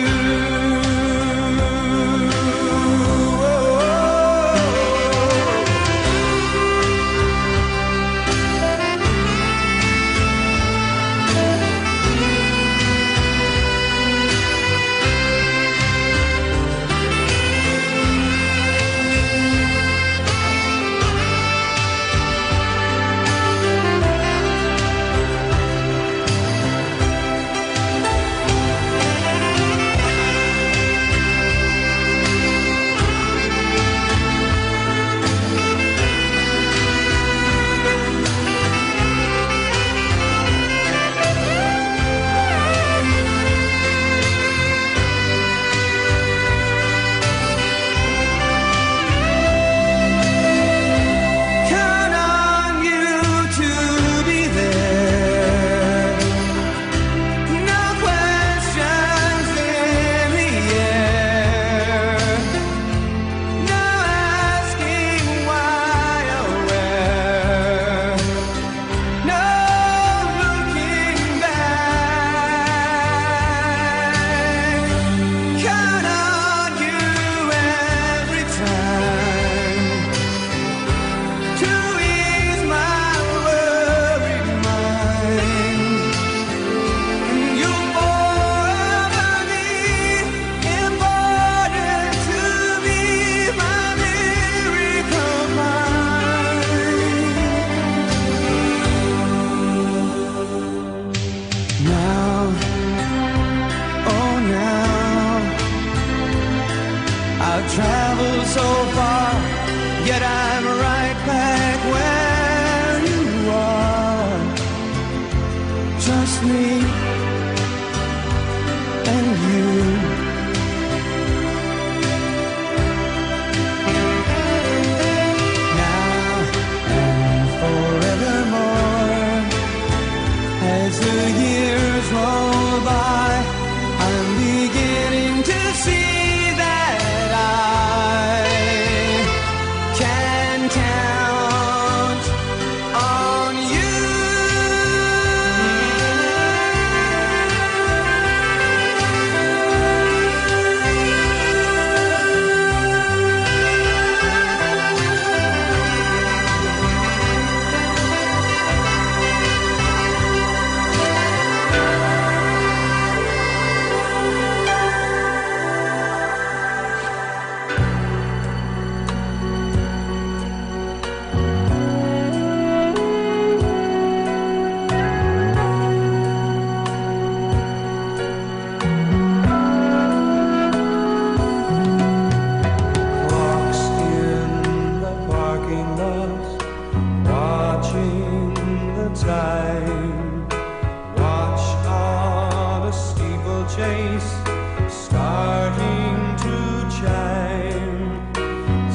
Count on you to be there. No questions in the air. No asking why or where. No looking back. Count on you every time to ease my worried mind. And you'll forever be important to me, my miracle mind. Now, oh now, I've traveled so far, yet I'm right back where you are. Just me and you. Now and forevermore, as the years roll by, I'm beginning to see that I can count on you. starting to chime.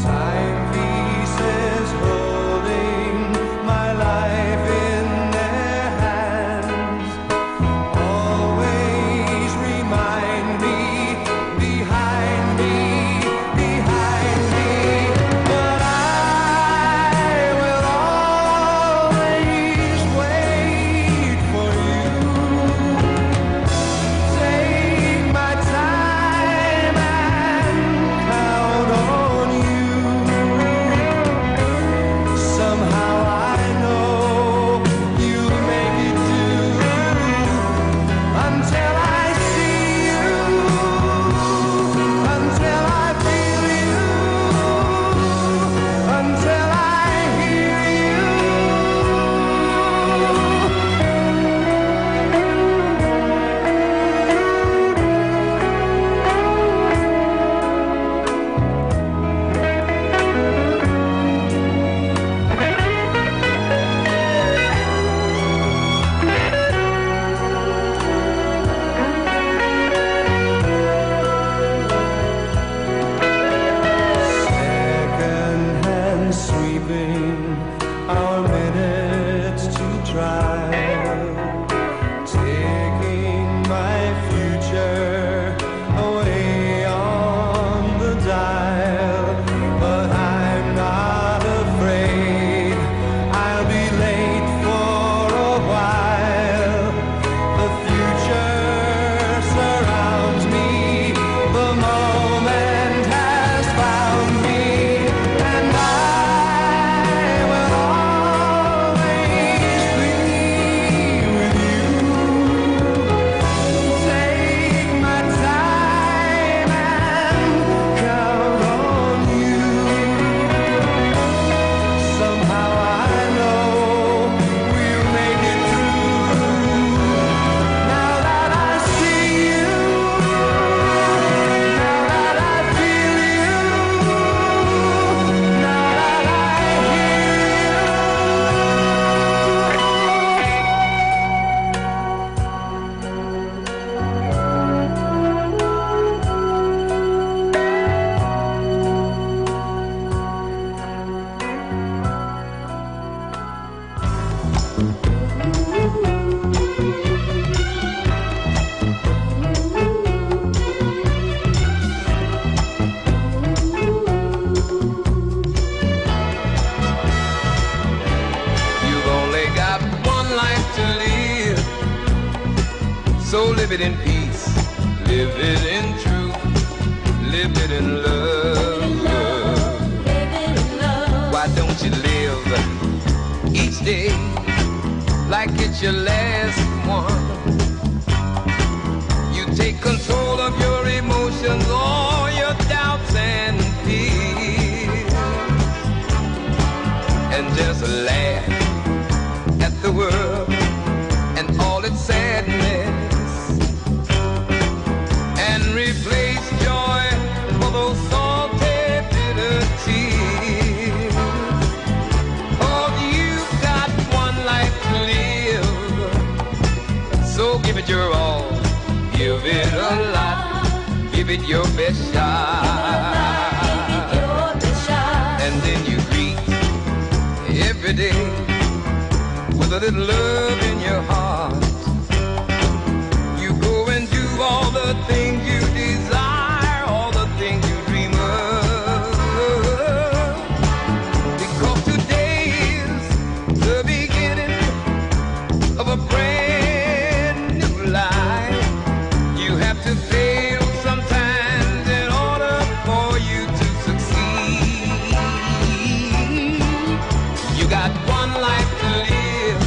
Timepieces holding my life in their hands always remind me, behind me, behind me, but I will always wait for you. Take my time and count on you. Somehow I know you'll make it through until I see you, until I feel you, until I hear you. Secondhand sweeping our minutes to trial, taking my future away on the dial. But I'm not afraid I'll be late for a while. The future surrounds me, the moment has found me, and I will always be with you. Take my time and count on you. Somehow I know we'll make it through. Now that I see you, now that I feel you, now that I hear you. You've only got one life to live, so live it in peace, live it in truth, live it in love. Why don't you live each day like it's your last one? You take control of your emotions, all your doubts and fears, and just laugh at the world and all its sadness, and replace joy for those salty, bitter tears. Oh, you've got one life to live, so give it your all, give it a lot, give it your best shot. And then you greet every day with a little love in your heart. You go and do all the things you desire, all the things you dream of. Because today is the beginning of a brand new life. You have to fail sometimes in order for you to succeed. You got one life to live,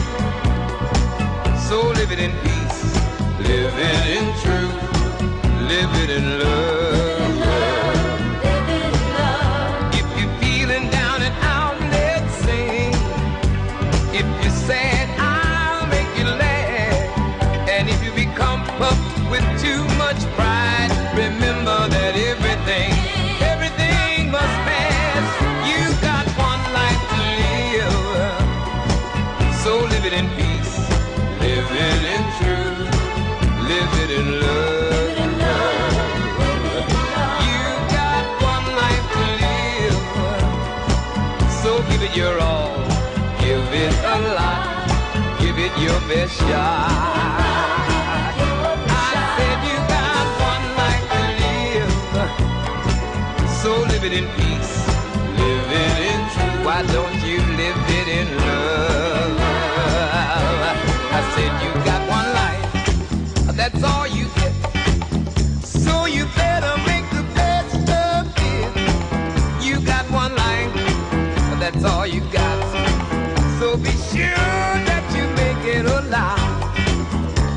so live it in peace, live it in truth, live it in love. If you're feeling down and out, let's sing. If you're sad, I'll make you laugh. And if you become puffed with too much pride, remember that everything, everything must pass. You got one life to live, so live it in peace, live it in truth, live it in love. Live it in peace, live it in truth. Why don't you live it in love? I said you got one life, that's all you get. So you better make the best of it. You got one life, that's all you got. So be sure that you make it a lot.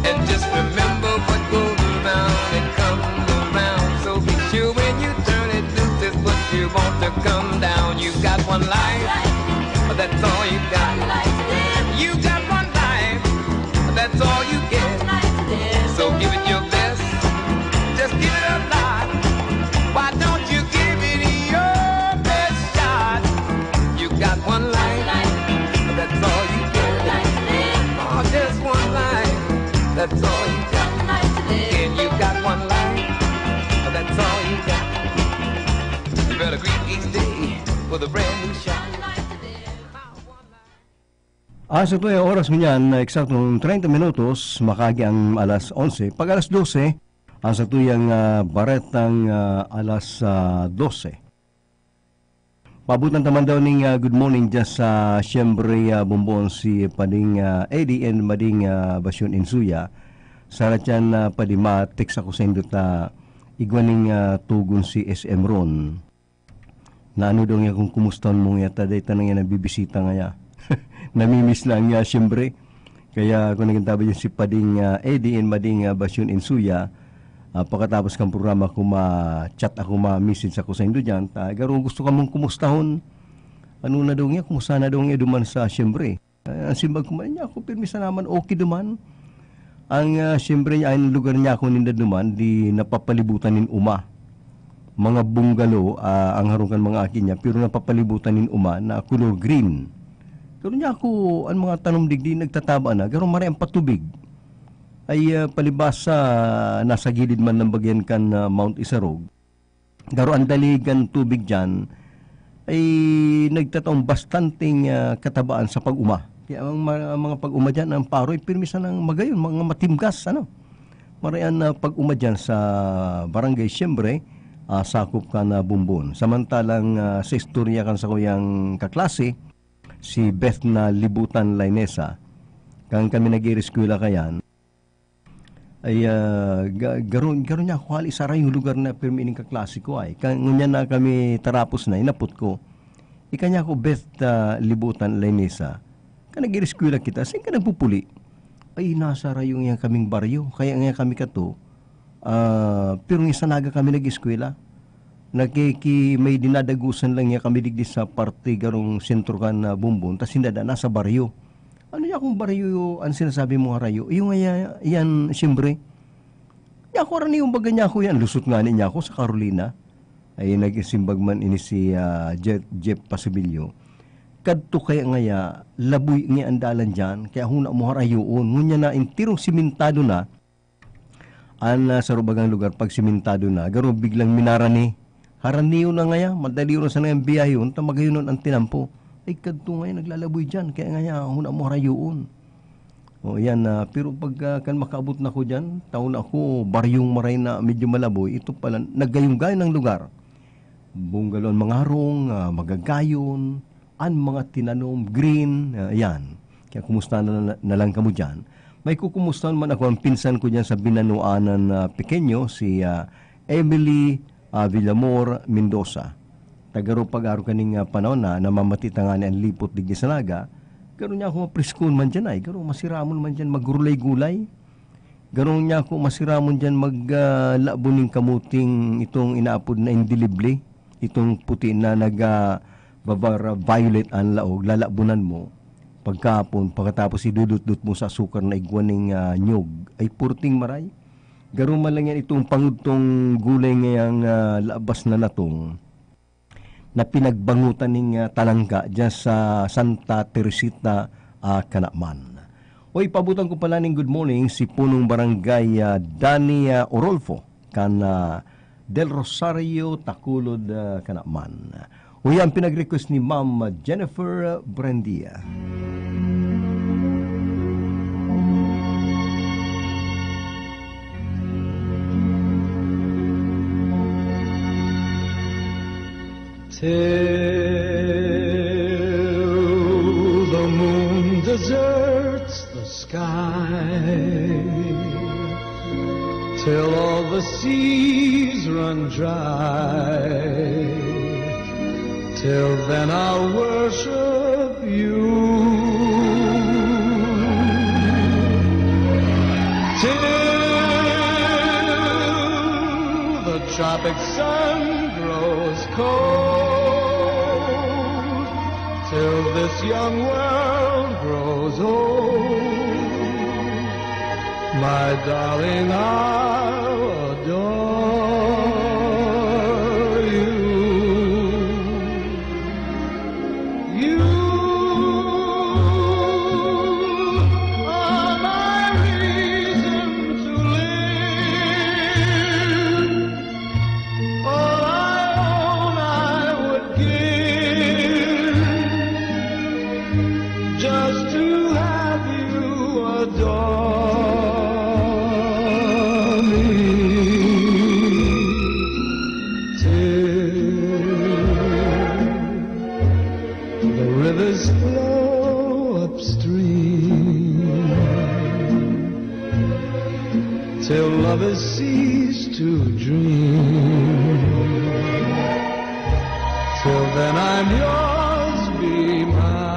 And just remember what goes around, it comes around. So be sure when you turn it loose, it's what you want to come down. You got one life, that's all you got. You got one life, that's all you get. So give it your best, just give it a lot. Why don't you give it your best shot? You got one life, that's all you get. Oh, just one life, that's all you got. And you got one life, that's all you got. You better greet each day with a brand new shot. Ang sakuyang oras ngunyan na eksaktong treinta minutos, makagi ang alas onse. Pag alas dose, ang sakuyang ah, baretang ah, alas ah, dose. Pabutan taman daw ning ah, good morning dyan sa siyempre ah, bumbon si Pading ah, Eddie and Mading ah, Basyon Insuya. Sarat yan na Padi, ma-text ako sa indot ta igwa ning ah, tugon si S M Ron. Na ano daw niya kung kumusta mo niya, ta dahil tanang niya nabibisita nga ya. Namimiss lang niya, siyempre. Kaya kung naging tabi niya si Pading ah, Eddie and Mading ah, Basyon Insuya, ah, pagkatapos kang programa, kung ma-chat ako, ma-message ako sa indo dyan, ta, garo gusto ka mong kumustahon, ano na daw niya, kumusta na daw niya duman sa, siyempre. Ah, an simbag ko man, niya ako, pirmi sana man, okay duman. Ang, ah, siyempre, an lugar niya ako ninda duman, di napapalibutan nin uma. Mga bungalow, ah, ang harong kan mga aki niya, pero napapalibutan nin uma na color green. Pero niya ako, an mga tanom digdi nagtataba na, garo maray ang patubig. Ay, ah, palibasa, nasa gilid man ng bagyan kan ah, Mount Isarog. Garo ang dalig kan tubig diyan ay nagtataong bastanteng ah, katabaan sa pag-uma. Kaya ang ma- ang mga pag-uma diyan, ang paroy, pirmi sanang magayon, mga matimgas, ano. Maray an ah, pag-uma diyan sa barangay, siyempre, ah, sakop kan ah, Bumbon. Samantalang ah, sa istorya kan sakuyang kaklase, si Beth na Libutan Lainesa, kan kami nag-iireskwela kayan, ay ah, ga- garo, garo niya ako hali sa rayo lugar na pirmi ining kaklase ko ay. Kan, ngunyan na kami tarapos na, inapot ko. Ika niya ako, Beth, ah, Libutan, Lainesa. Kan nag-ireskwela kita, saan ka nagpupuli? Ay, nasa rayo niya kaming baryo. Kaya nga kami kato, ah, pero nga sanaga kami nag-eskwela. Nakiki, may dinadagusan lang niya kami digdi sa parte garong sentro kan ah, Bumbon, tas sinda da nasa baryo. Ano niya kung baryo an sinasabi mo, harayo? Iyo nga ya- yan, siyempre. Niya ako, arani yung baga niya ako yan. Lusot nga niya ako sa Carolina. Ay, nagsimbag man ini si ah, Jeff, Jeff Pasibilyo. Kadto kaya ngaya, laboy nga ang dalan dyan, kaya huna mo harayoon. Ngunyan na, entirong simentado na, an ah, sarubagang lugar, pag simentado na, garo biglang minarani. Haraniyo na ngaya, madali na sana yung biyahe yun, ta magayon nun ang tinampo. Ay, kadto ngayon, naglalaboy dyan, kaya ngaya, huna mo harayoon. O, yan na. Pero pag ah, kan makaabot na ko dyan, taon ako, baryong maray na medyo malaboy, ito pala, naggayon-gayon ang lugar. Bungalow ang mga harong, ah, magagayon, an mga tinanom, green, ah, yan. Kaya kumusta na, na lang kamo dyan? May kukumustahan man ako ang pinsan ko dyan sa Binanuanan na Pequeño, si ah, Emily ah, Villamor Mendoza. Tagaro pag-aro kaning ah, panahon na namamati tangani ang lipot digdi sa Naga, garo niya ako mapriskon man dyan ay, garo masiramon man dyan, maggulay-gulay. Garo niya ako masiramon dyan mag ah, labo ning kamuting itong inaapod na indelible, itong puti na nag ah, babar violet ang laog, lalabonan mo. Pagkapon, pagkatapos idudutdut mo sa asukar na igwa ning ah, nyog, ay purting maray. Garo man lang yan itong pangudtong gulay ngayang ah, labas na natong na pinagbangutan ning ah, talangga dyan sa Santa Teresita, ah, Canaman. Oy, pabutan ko pala ning good morning si punong barangay ah, Dani ah, Orolfo kan ah, Del Rosario, Taculod, ah, Canaman. Uya ang pinag-request ni Ma'am Jennifer Buendia. Till the moon deserts the sky, till all the seas run dry, till then I'll worship you. Till the tropic sun grows cold, till this young world grows old, my darling, I'll adore you. You are my reason to live. All I own I would give just to have you adore me. Till the rivers flow upstream, till lovers cease to dream, till then I'm yours, be mine.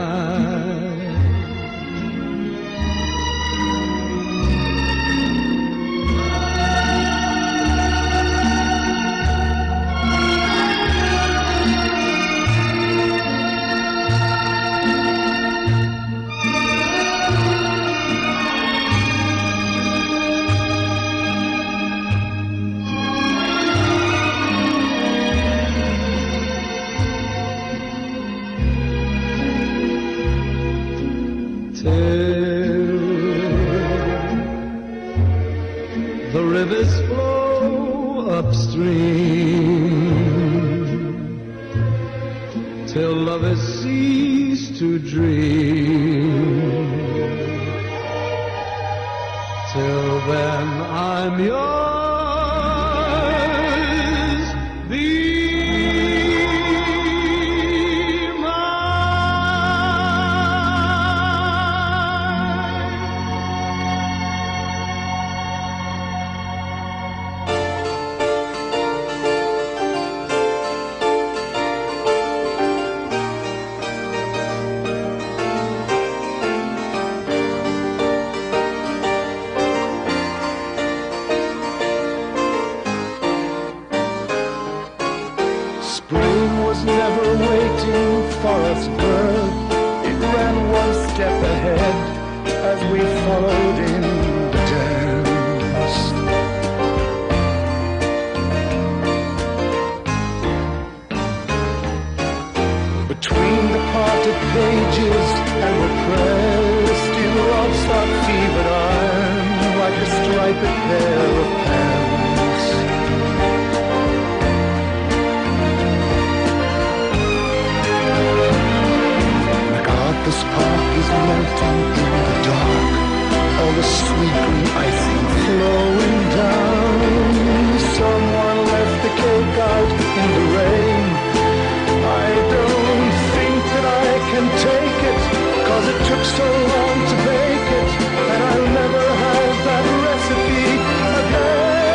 Till the rivers flow upstream, till lovers cease to dream, till then I'm yours, be mine. Spring was never waiting for us, girl. It ran one step ahead as we followed in the dance. Between the parted pages and were pressed in love's hot fevered iron like a striped pair of pants. MacArthur's Park is melting in the dark, all the sweet green icing flowing down. Someone left the cake out in the rain. I don't think that I can take it, 'cause it took so long to bake it, and I'll never have that recipe again.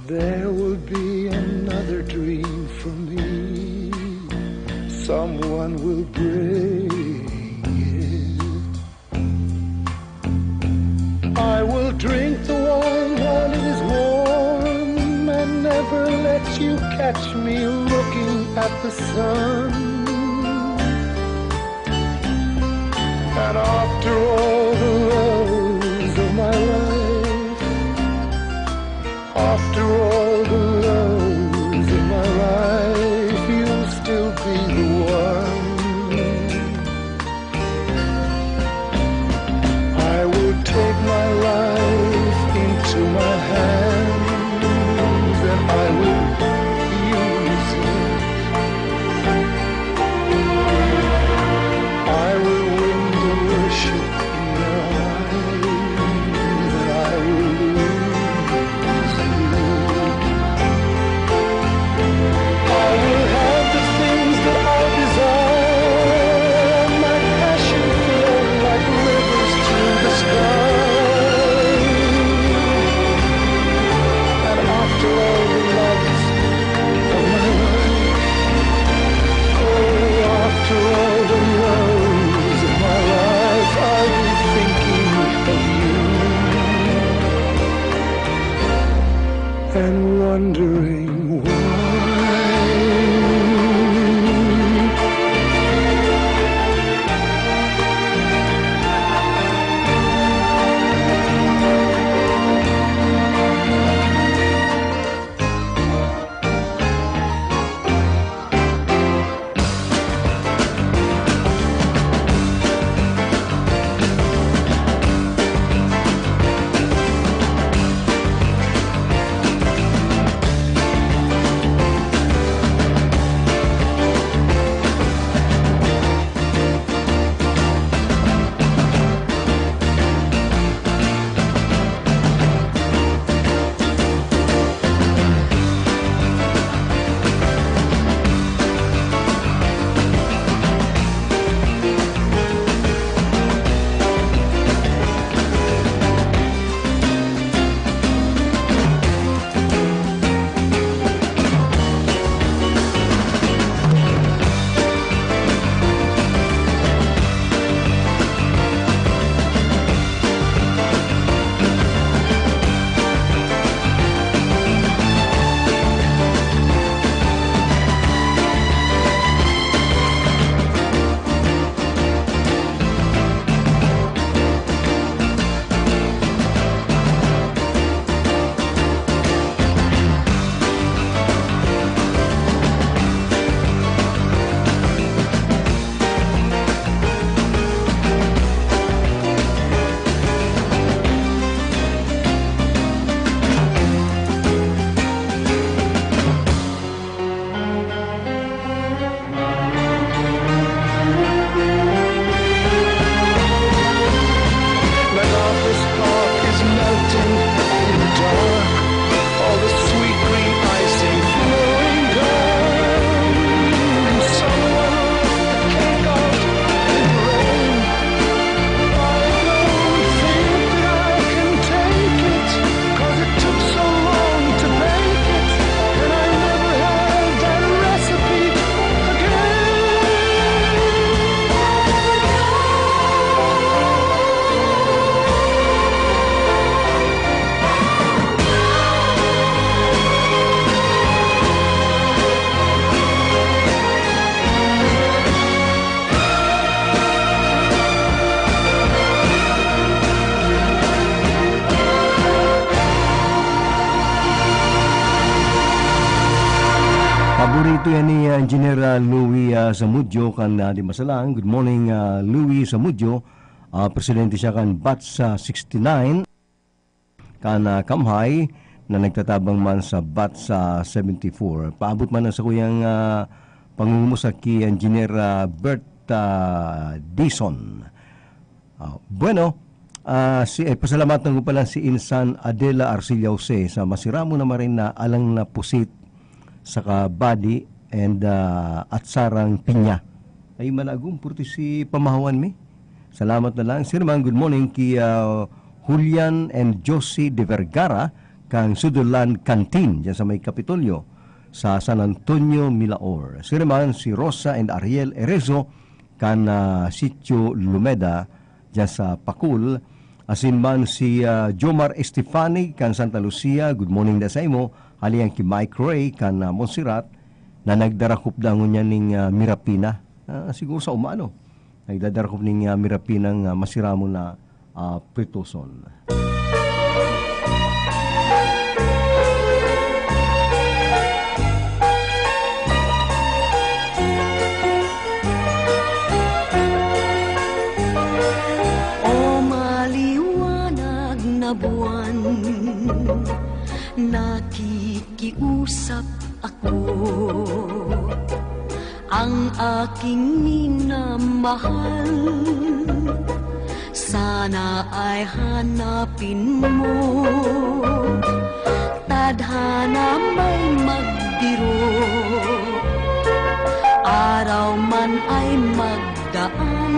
There will be another dream for me. Someone will bring it. I will drink the wine while it is warm and never let you catch me looking at the sun. And after all the loves of my life, after all the loves of my life, you'll still be the one. I will take my life into my hands and I will use it. I will win the worship in your eyes and I will lose you. I will have the things that I desire, and my passion flow like rivers through the sky. And after all the loves of my life, oh, after all the loves of my life, I'll be thinking of you and wondering why. Like office park is melting in the dark. All the sweet green icing flowing down. Someone left the cake out in the rain. I don't think that I can take it, 'cause it took so long to bake it, and I never had that recipe again. Paborito yan ni, ah, Engineer, ah, Louie, ah, Zamudio kan, ah, Dimasalang. Good morning, ah, Louie Zamudio. Ah, presidente siya kan Batch, ah, sixty-nine. Kan, ah, Kamhay na nagtatabang man sa Batch, ah, seventy-four. Paabot man ang sakuyang, ah, pangungumusta ki Engineer, ah, Bert, ah, Dizon. Ah, bueno, ah, si, eh, pasalamatan ko pala si Insan Adela Arcilla Jose sa masiramon na maray na alang na pusit saka badi and, ah, atsarang pinya. Ay, managom, purti si pamahawan mi. Salamat na lang. Sir man, good morning ki, ah, Julian and Josie de Vergara, kan Sutherland Canteen, dyan sa may Kapitolyo, sa San Antonio, Milaor. Siring man si Rosa and Ariel Erezo, kan, ah, Sitio Lumeda, dyan sa Pacul. Asin man si, ah, Jomar Estefani, kan Santa Lucia, good morning da sa imo. Hali yan ki Mike Ray, kan, ah, Montserrat, na nagdarakop dangon niya ning, ah, mirapina. Ah, siguro sa umano. Nagdadarakop ning, ah, mirapinang, ah, masiramon na, ah, pritoson. O maliwanag na buwan, nakikiusap ako. Ang aking minamahal, sana ay hanapin mo. Tadhana may magdiro, araw man ay magdaan.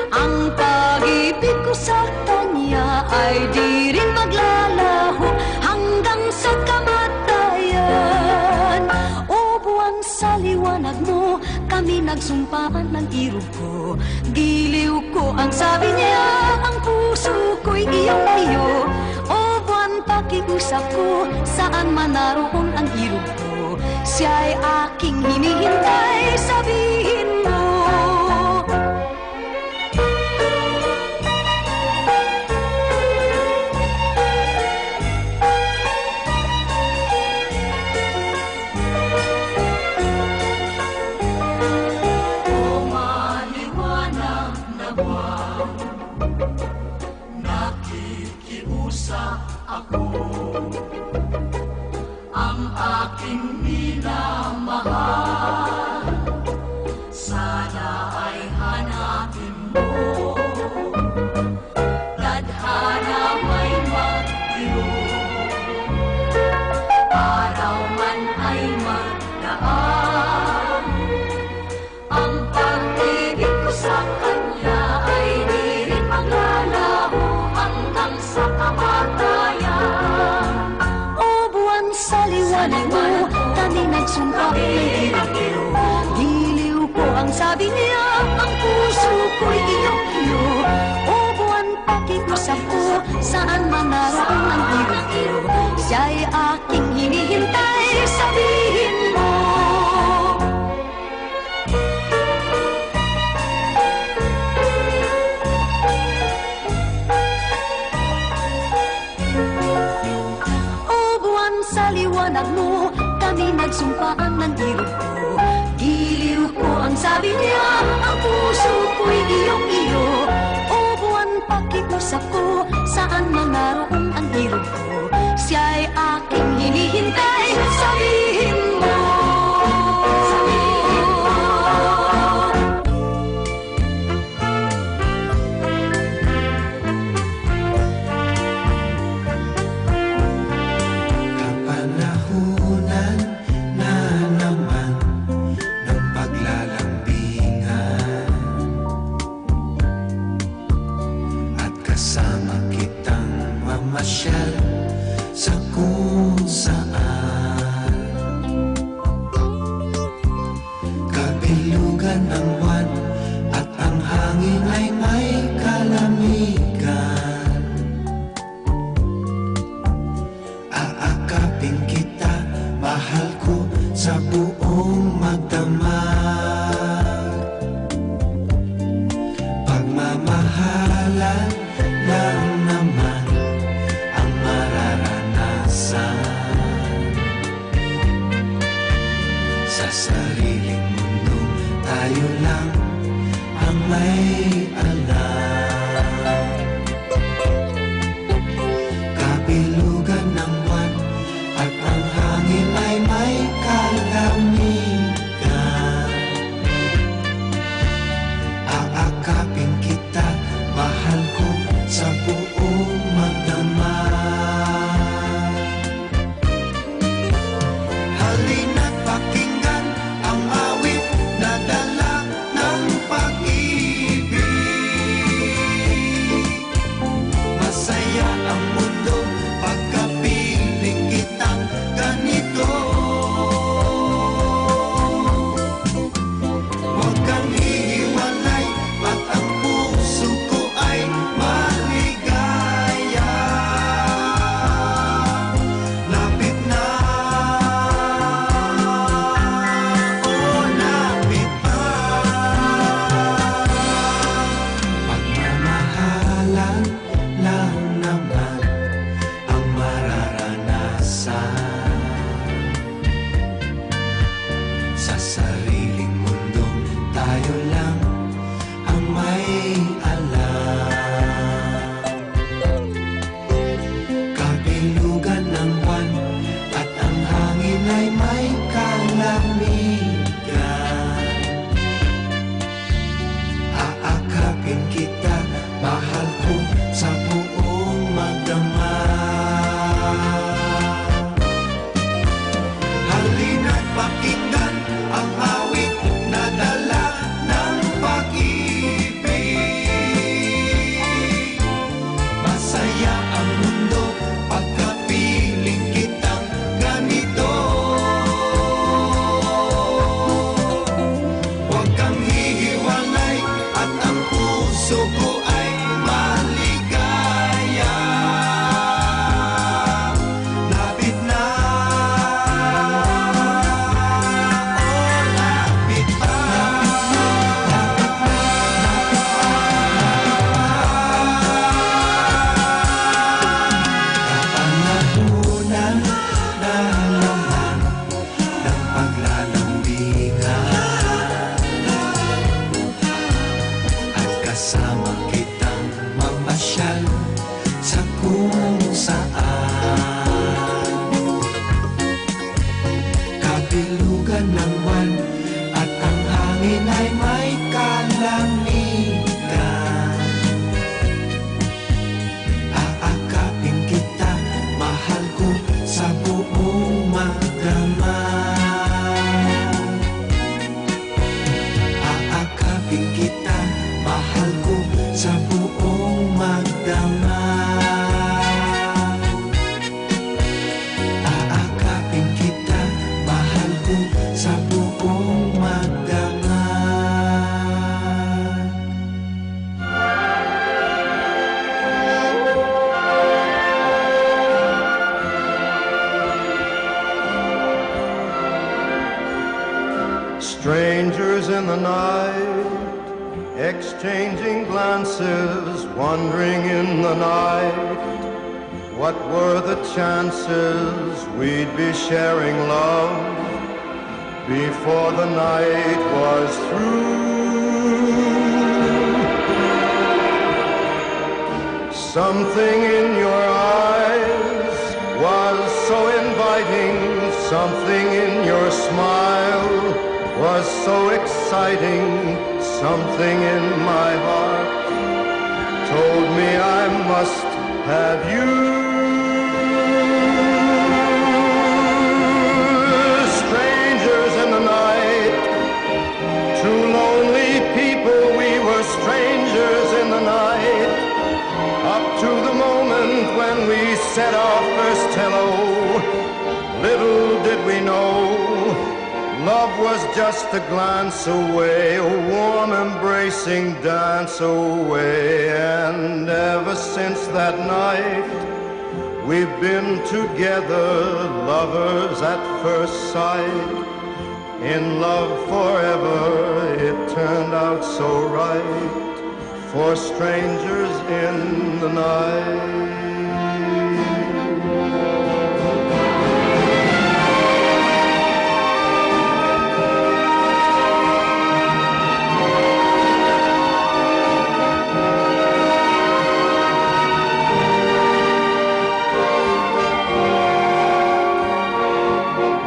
Ang pag-ibig ko sa kanya ay di rin maglalaho hanggang sa kamatayan. O buwan, sa liwanag mo, kami nagsumpaan ng irog ko. Giliw ko ang sabi niya, ang puso ko'y iyong iyo. O buwan, pakiusap ko, saan man naroon ang irog ko, siya'y aking hinihintay, sabihin mo. O maliwanag na buwan, nakikiusap ako. Ang aking minamahal, sana ay hanapin mo. Tadhana may magdiro, araw man ay magdaan. Ang pag-ibig ko sa kanya ay di rin maglalaho hanggang sa kamatayan. O buwan, sa liwanag mo, kami nagsumpa ng iyong iyo. Giliw ko ang sabi niya, ang puso ko'y iyong iyo. O buwan, pakiusap ko, saan man naroon ang iyong iyo, siya'y aking hinihintay, sabihin mo. O buwan, sa liwanag mo, kami nagsumpaan ng irog ko. Giliw ko ang sabi niya, ang puso ko'y iyong iyo. O buwan, pakiusap ko, saan man naroon ang irog ko, siya'y aking hinihintay, sabihin mo. Kapanahunan na naman ng paglalambingan at kasama kitang mamasyal sa kung saan. Kabilugan ng buwan at ang hangin ay may kalamigan. Aakapin kita, mahal ko, sa buong magdamag. Pagmamahalan lang naman ang Strangers in the night, exchanging glances, wandering in the night. What were the chances we'd be sharing love before the night was through? Something in your eyes was so inviting, something in your smile was so exciting, something in my heart told me I must have you. Strangers in the night, two lonely people, we were strangers in the night. Up to the moment when we said our first hello, little did we know, love was just a glance away, a warm embracing dance away. And ever since that night, we've been together, lovers at first sight. In love forever, it turned out so right for strangers in the night.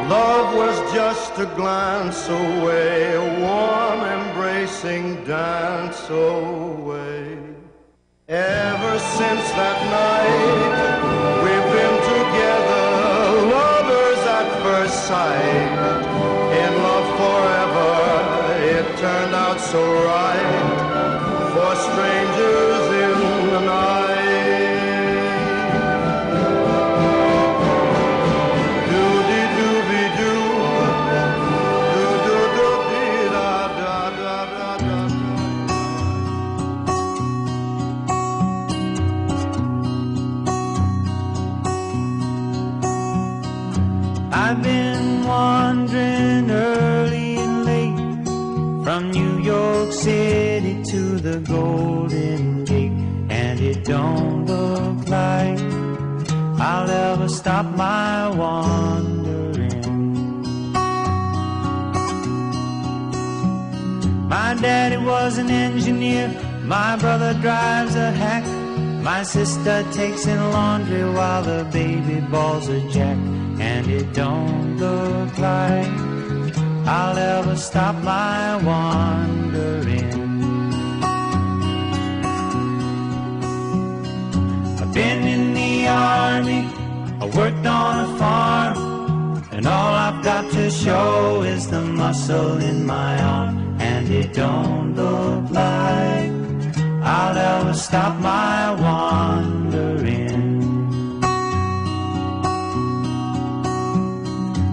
Love was just a glance away, a warm embracing dance away. Ever since that night, we've been together, lovers at first sight. In love forever, it turned out so right for strangers in the night. Do-dee-doo-be-doo, do-do-do-dee-da-da-da-da-da. I've been wandering early and late from New York City to the Golden Gate, and it don't look like I'll ever stop my wandering. My daddy was an engineer, my brother drives a hack, my sister takes in laundry while the baby bawls a jack, and it don't look like I'll ever stop my wandering. I've been in the army, I worked on a farm, and all I've got to show is the muscle in my arm, and it don't look like I'll ever stop my wandering.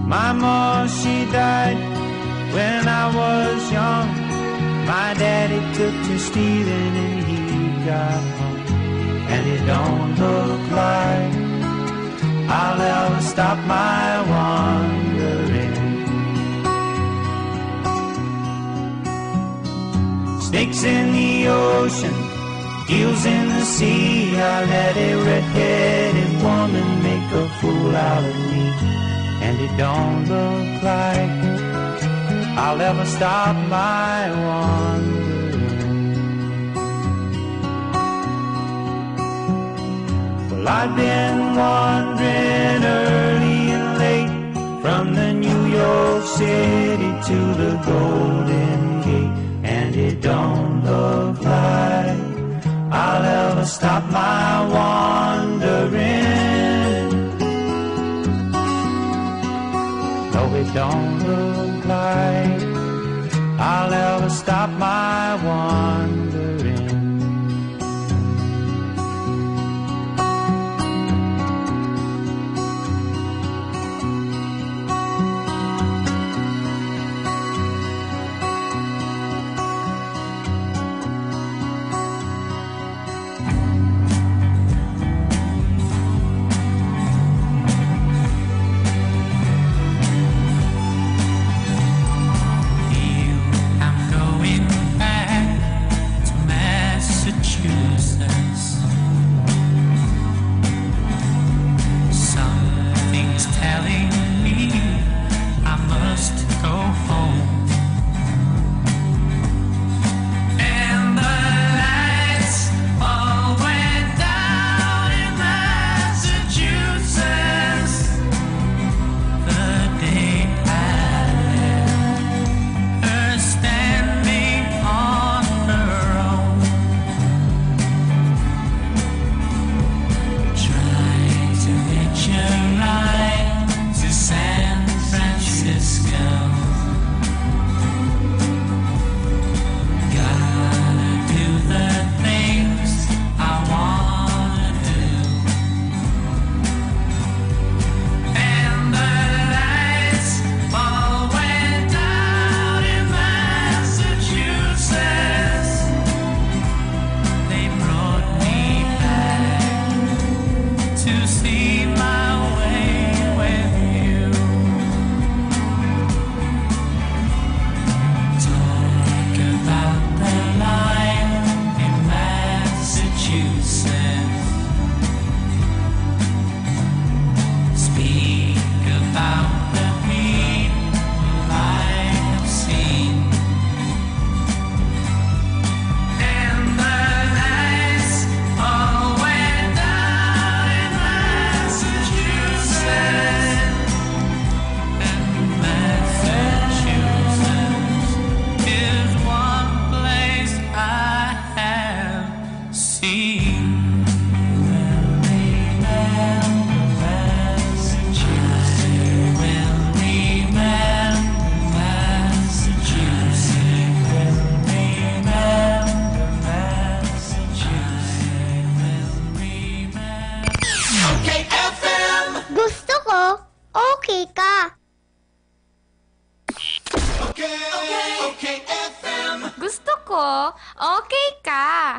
My mom, she died when I was young. My daddy took to stealing and he got hung. And it don't look like I'll ever stop my wandering. Snakes in the ocean, eels in the sea. I let a red-headed woman make a fool out of me. And it don't look like I'll ever stop my wandering. Well, I've been wandering early and late from the New York City to the Golden Gate, and it don't look like I'll ever stop my wandering. No, it don't look like I'll ever stop my wandering. okay ka. Okay, okay, F M. Gusto ko, okay ka.